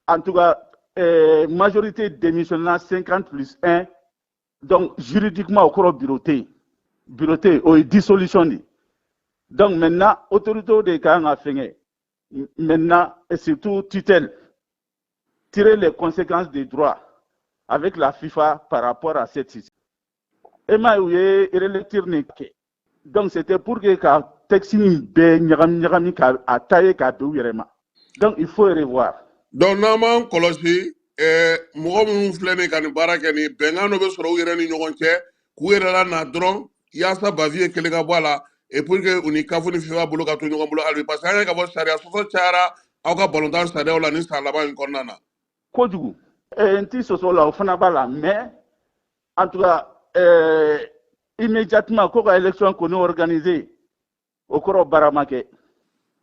en tout cas majorité démissionna 50 plus 1. Donc juridiquement, o kɔrɔ bureau tɛ yen, bureau tɛ yen, o ye dissolution de ye. Donc maintenant, autorité de kan ka fɛngɛ maintenant, et surtout tutelle, tirer les conséquences des droits avec la FIFA par rapport à cette situation. E m'a ye, u ye relecture nin kɛ. Donc c'était pour que ka texte in bɛɛ ɲagami ɲagami, ka a tailler k'a bɛn u yɛrɛ ma. Donc il faut revoir. Donc n'an m'an kɔlɔsi, mɔgɔ minnu filɛ nin ka nin baara kɛ, nin bɛnkan dɔ bɛ sɔrɔ u yɛrɛ ni ɲɔgɔn cɛ k'u yɛrɛ la na dɔrɔn yaasa Baviye kelen ka bɔ a la, et pour que u ni CAF ni FIFA bolo ka to ɲɔgɔn bolo hali bi, parce que an ye k'a fɔ sariya sɔsɔ cayara aw ka balontan sariyaw la nin san laban in kɔnɔna na. Kojugu, n ti sɔsɔ la, o fana b'a la. Mais en tout cas, immédiatement ko ka élection kɔni organiser, o kɔrɔ baara ma kɛ,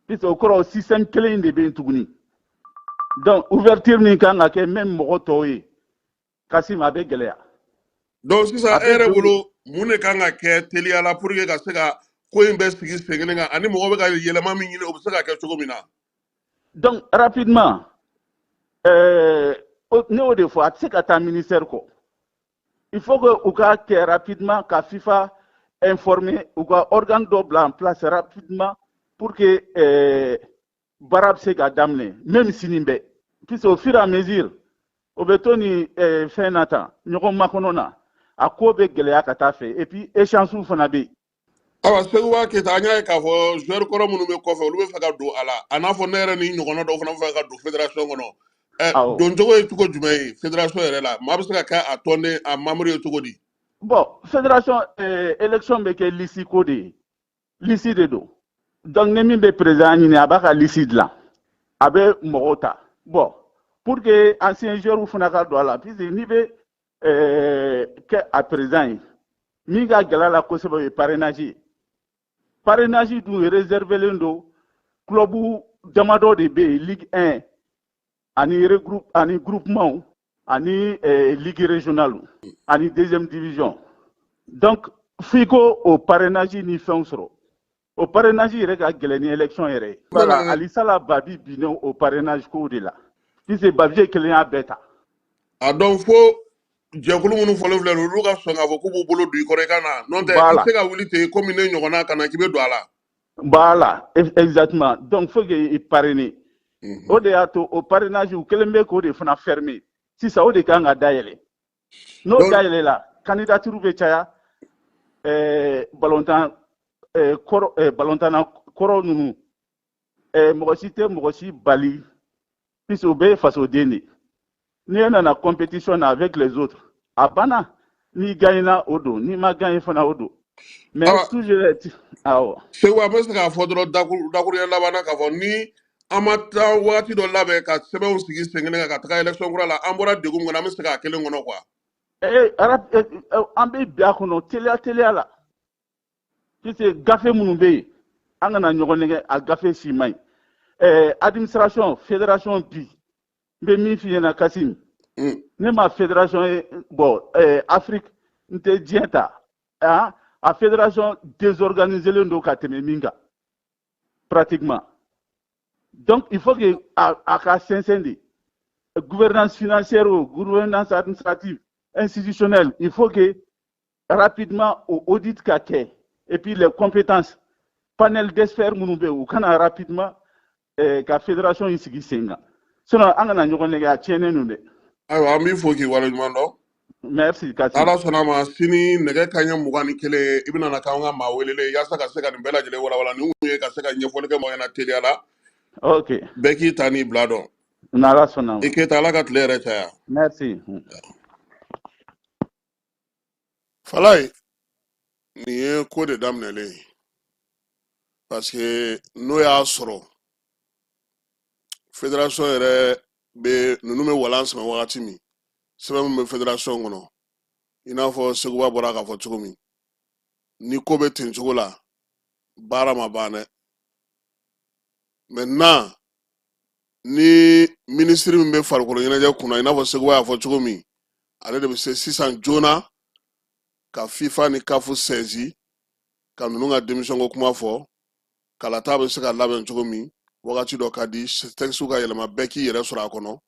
puisque o kɔrɔ système kelen in de bɛ yen tuguni. Donc ouverture min kan ka kɛ même mɔgɔ tɔw ye, Kasim, a bɛ gɛlɛya. Donc sisan, A e bɛ yɛrɛ don bolo, mun de kan ka kɛ teliya la pour que ka se ka ko in bɛɛ sigi sen kelen kan, ani mɔgɔ bɛ ka yɛlɛma min ɲini, o bɛ se ka kɛ cogo min na? Donc rapidement, ne y'o de fɔ, a tɛ se ka taa ministère kɔ. Il faut que u ka kɛ rapidement ka FIFA informer, u ka organe dɔ bila en place rapidement pour que baara bɛ se ka daminɛ même sini bɛɛ, puisque au fur et à mesure O bɛ to nin fɛn na tan, ɲɔgɔn makɔnɔ na, a ko bɛ gɛlɛya ka taa fɛ, et puis échéance fana bɛ yen. Awa, Seguba Keyita, an y'a ye k'a fɔ joueur kɔrɔ minnu bɛ kɔfɛ, olu bɛ fɛ ka don a la, a n'a fɔ ne yɛrɛ ni ɲɔgɔnna dɔw fana bɛ fɛ ka don fédération kɔnɔ. Doncogo ye cogo jumɛn ye fédération yɛrɛ la? Maa bɛ se ka kɛ a tɔnden, a membre ye cogo di? Bon, fédération, élection bɛ kɛ liste ko de ye, liste de don. Donc ni min bɛ président ɲini, a b'a ka liste dilan, a bɛ mɔgɔw ta. Bon, pour que ancien joueur fana ka don a la, puisque n'i bɛ kɛ a président ye, min ka gɛlɛ a la kosɛbɛ, o ye parrainage ye. Parrainage dun réservélen don club damadɔ de bɛ yen, Ligue 1 ani regroupe ani groupement ani ligue régionale ani deuxième division. Donc f'i ko o parrainage ni fɛnw sɔrɔ. O parrainage yɛrɛ ka gɛlɛn ni élection yɛrɛ ye. Voilà, alisala Babi binnen o parrainage kow de la, puisque Babi kelen y'a bɛɛ ta. A dɔn fo jɛkulu minnu fɔlen filɛ nin ye, olu ka sɔn k'a fɔ k'u b'u bolo don i kɔrɔ i ka na, n'o tɛ i tɛ se ka wuli ten komi ne ɲɔgɔnna ka na k'i bɛ don a la. Voilà, exactement. Donc faut que i parrainer. O de y'a to o parrainage, u kelen bɛ k'o de fana fermer sisan. O de kan ka dayɛlɛ. N'o dayɛlɛla, candidature bɛ caya. Balontan kɔrɔ, balontanna kɔrɔ ninnu, mɔgɔ si tɛ mɔgɔ si bali, puisque o bɛɛ ye fasoden de ye. N'i e nana compétition na avec les autres, a banna. N'i gagnera, o don, n'i ma gagné fana, o don. Mais toujours, awɔ. Segu, an bɛ se k'a fɔ dɔrɔn dakuruɲɛ laban na k'a fɔ ni an ma taa waati dɔ labɛn ka sɛbɛnw sigi sen kelen kan ka taga élection kura la, an bɔra degun min kɔnɔ, an bɛ se k'a kelen kɔnɔ quoi. An bɛ bin a kɔnɔ teliya teliya la, puisque gafe minnu bɛ yen, an kana ɲɔgɔn nɛgɛ, a gafe si man ɲi. Administration fédération bi, n bɛ min f'i ɲɛna, Kasim, ne ma fédération ye, bon, Afrique, n tɛ diɲɛ ta, ah, a fédération désorganisée don ka tɛmɛ min kan pratiquement. Donc il faut que a ka sɛnsɛn de, gouvernance financière o, gouvernance administrative, institutionnelle, il faut que rapidement o audit ka kɛ. Et puis les compétences, panel d'experts minnu bɛ yen, u kana rapidement ka fédération in sigi sen kan. Sinon an kana ɲɔgɔn nɛgɛ, a tiɲɛnen don dɛ. Ayiwa, an b'i fo k'i waleɲuman dɔn. Merci, Kassim. Ala sɔnna a ma, sini nɛgɛ kanɲɛ 21, i bɛna na k'an ka maa welelen yaasa ka se ka nin bɛɛ lajɛlen walawala. Nin kun ye ka se ka ɲɛfɔli kɛ mɔgɔ ɲɛna teliya la. Ok. Bɛɛ k'i ta n'i bila dɔn. N'Ala sɔnna ma. I Keyita, Ala ka tile yɛrɛ caya. Merci. Falaye, nin ye ko de daminɛlen ye, parce que n'o y'a sɔrɔ fédération yɛrɛ bɛ, ninnu bɛ walan sɛmɛ wagati min, sɛbɛn min bɛ fédération kɔnɔ, i n'a fɔ Seguba bɔra k'a fɔ cogo min, ni ko bɛ ten cogo la, baara ma ban dɛ. Maintenant, ni minisiri min bɛ farikolo ɲɛnajɛ kunna, i n'a fɔ Seguba y'a fɔ cogo min, ale de bɛ se sisan joona ka FIFA ni CAF saisi ka ninnu ka démission ko kuma fɔ, kalata bɛ se ka labɛn cogo min, wagati dɔ ka di, texte ka yɛlɛma, bɛɛ k'i yɛrɛ sɔrɔ a kɔnɔ,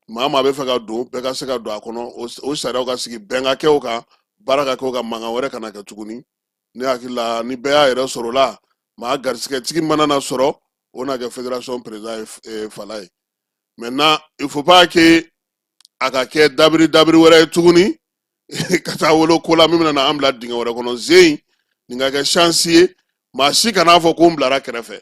maa maa bɛ fɛ ka don, bɛɛ ka se ka don a kɔnɔ, o sariyaw ka sigi, bɛn ka kɛ o kan, baara ka kɛ o kan, mankan wɛrɛ kana kɛ tuguni. Ne hakili la, ni bɛɛ y'a yɛrɛ sɔrɔ o la, maa garisigɛtigi mana na sɔrɔ, o na kɛ fédération président ye. Fala ye, maintenant il faut pas que a ka kɛ dabiri dabiri wɛrɛ ye tuguni ka taa wolo ko la min bɛna na an bila dingɛ wɛrɛ kɔnɔ. Zen nin ka kɛ chance ye, maa si kan'a fɔ ko n bilara kɛrɛfɛ,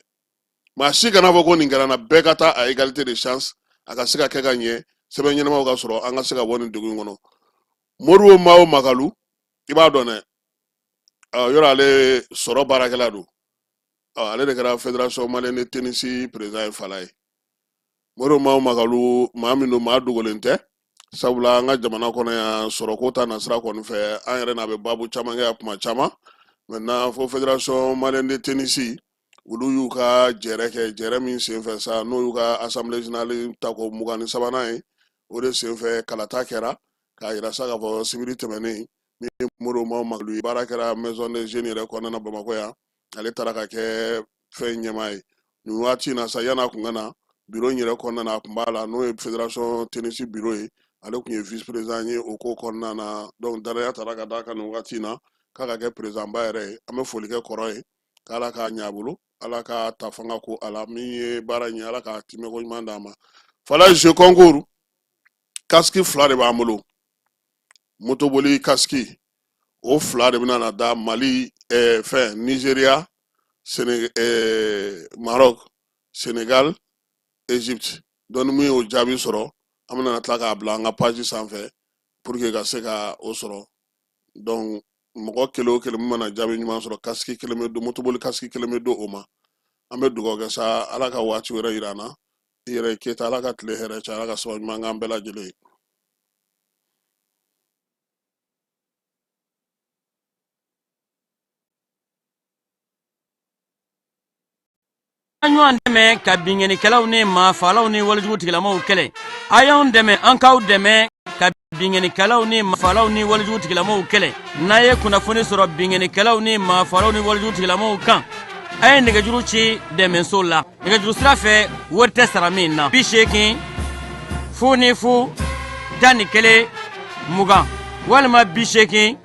maa si kan'a fɔ ko nin kɛra n na, bɛɛ ka taa à égalité de chance, a ka se ka kɛ ka ɲɛ, sɛbɛn ɲɛnamaw ka sɔrɔ, an ka se ka bɔ nin degun in kɔnɔ. Modibo Mao Makalu, i b'a dɔn dɛ, yɔrɔ ale sɔrɔ baarakɛla don, ale de kɛra fédération malienne de tennis président ye. Fala ye, Modibo Mao Makalu, maa min don, maa dogolen tɛ, sabula an ka jamana kɔnɔ yan, sɔrɔko ta nasira kɔni fɛ, an yɛrɛ n'a bɛ baabu caman kɛ yan kuma caman. Maintenant, fo fédération malienne de tennis, olu y'u ka jɛrɛ kɛ, jɛrɛ min senfɛ sa, n'o y'u ka assemblée générale tako 23nan ye, o de senfɛ kalata kɛra k'a yira sa k'a fɔ sibiri tɛmɛnen min ye Modibo Mao Makalu ye, baara kɛra maison des jeunes yɛrɛ kɔnɔna na Bamakɔ yan, ale taara ka kɛ fɛn ɲɛmaa ye. Nin waati in na sa, yan'a kun ka na bureau in yɛrɛ kɔnɔna na, a kun b'a la, n'o ye fédération tennis bureau ye, ale kun ye vice président ye o ko kɔnɔna na. Donc danaya taara ka d'a kan nin waati in na k'a ka kɛ président ba yɛrɛ ye. An bɛ foli kɛ kɔrɔ ye, k'Ala k'a ɲɛ a bolo, Ala k'a ta fanga ko a la, min ye baara in ye, Ala k'a timɛko ɲuman d'a ma. Fala, jeu concours Kasiki fila de b'an bolo, motoboli kasiki, o fila de bɛna na da Mali, fɛn Nigéria, Séné, Maroc, Sénégal, Égypte. Donc ni mun y'o jaabi sɔrɔ, an bɛna tila k'a bila an ka page sanfɛ pour que ka se ka o sɔrɔ. Donc mɔgɔ kelen o kelen min mana jaabi ɲuman sɔrɔ, kasiki kelen bɛ don, motoboli kasiki kelen bɛ don o ma. An bɛ dugawu kɛ sa, Ala ka waati wɛrɛ yira an na. I yɛrɛ Keyita, Ala ka tile hɛrɛ caya, Ala ka sababu ɲuman k'an bɛɛ lajɛlen ye. An ɲɔgɔn dɛmɛ ka binkannikɛlaw ni maafalaw ni walejugu tigilamaw kɛlɛ. A y'anw dɛmɛ, an k'aw dɛmɛ ka binkannikɛlaw ni maafalaw ni walejugu tigilamaw kɛlɛ. N'a ye kunnafoni sɔrɔ binkannikɛlaw ni maafalaw ni walejugu tigilamaw kan, a ye nɛgɛjuru ci dɛmɛso la nɛgɛjuru sira fɛ, wari tɛ sara min na: 80 00 11 20 walima 80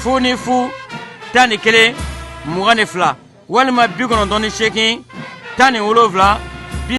00 11 22 walima 98 17.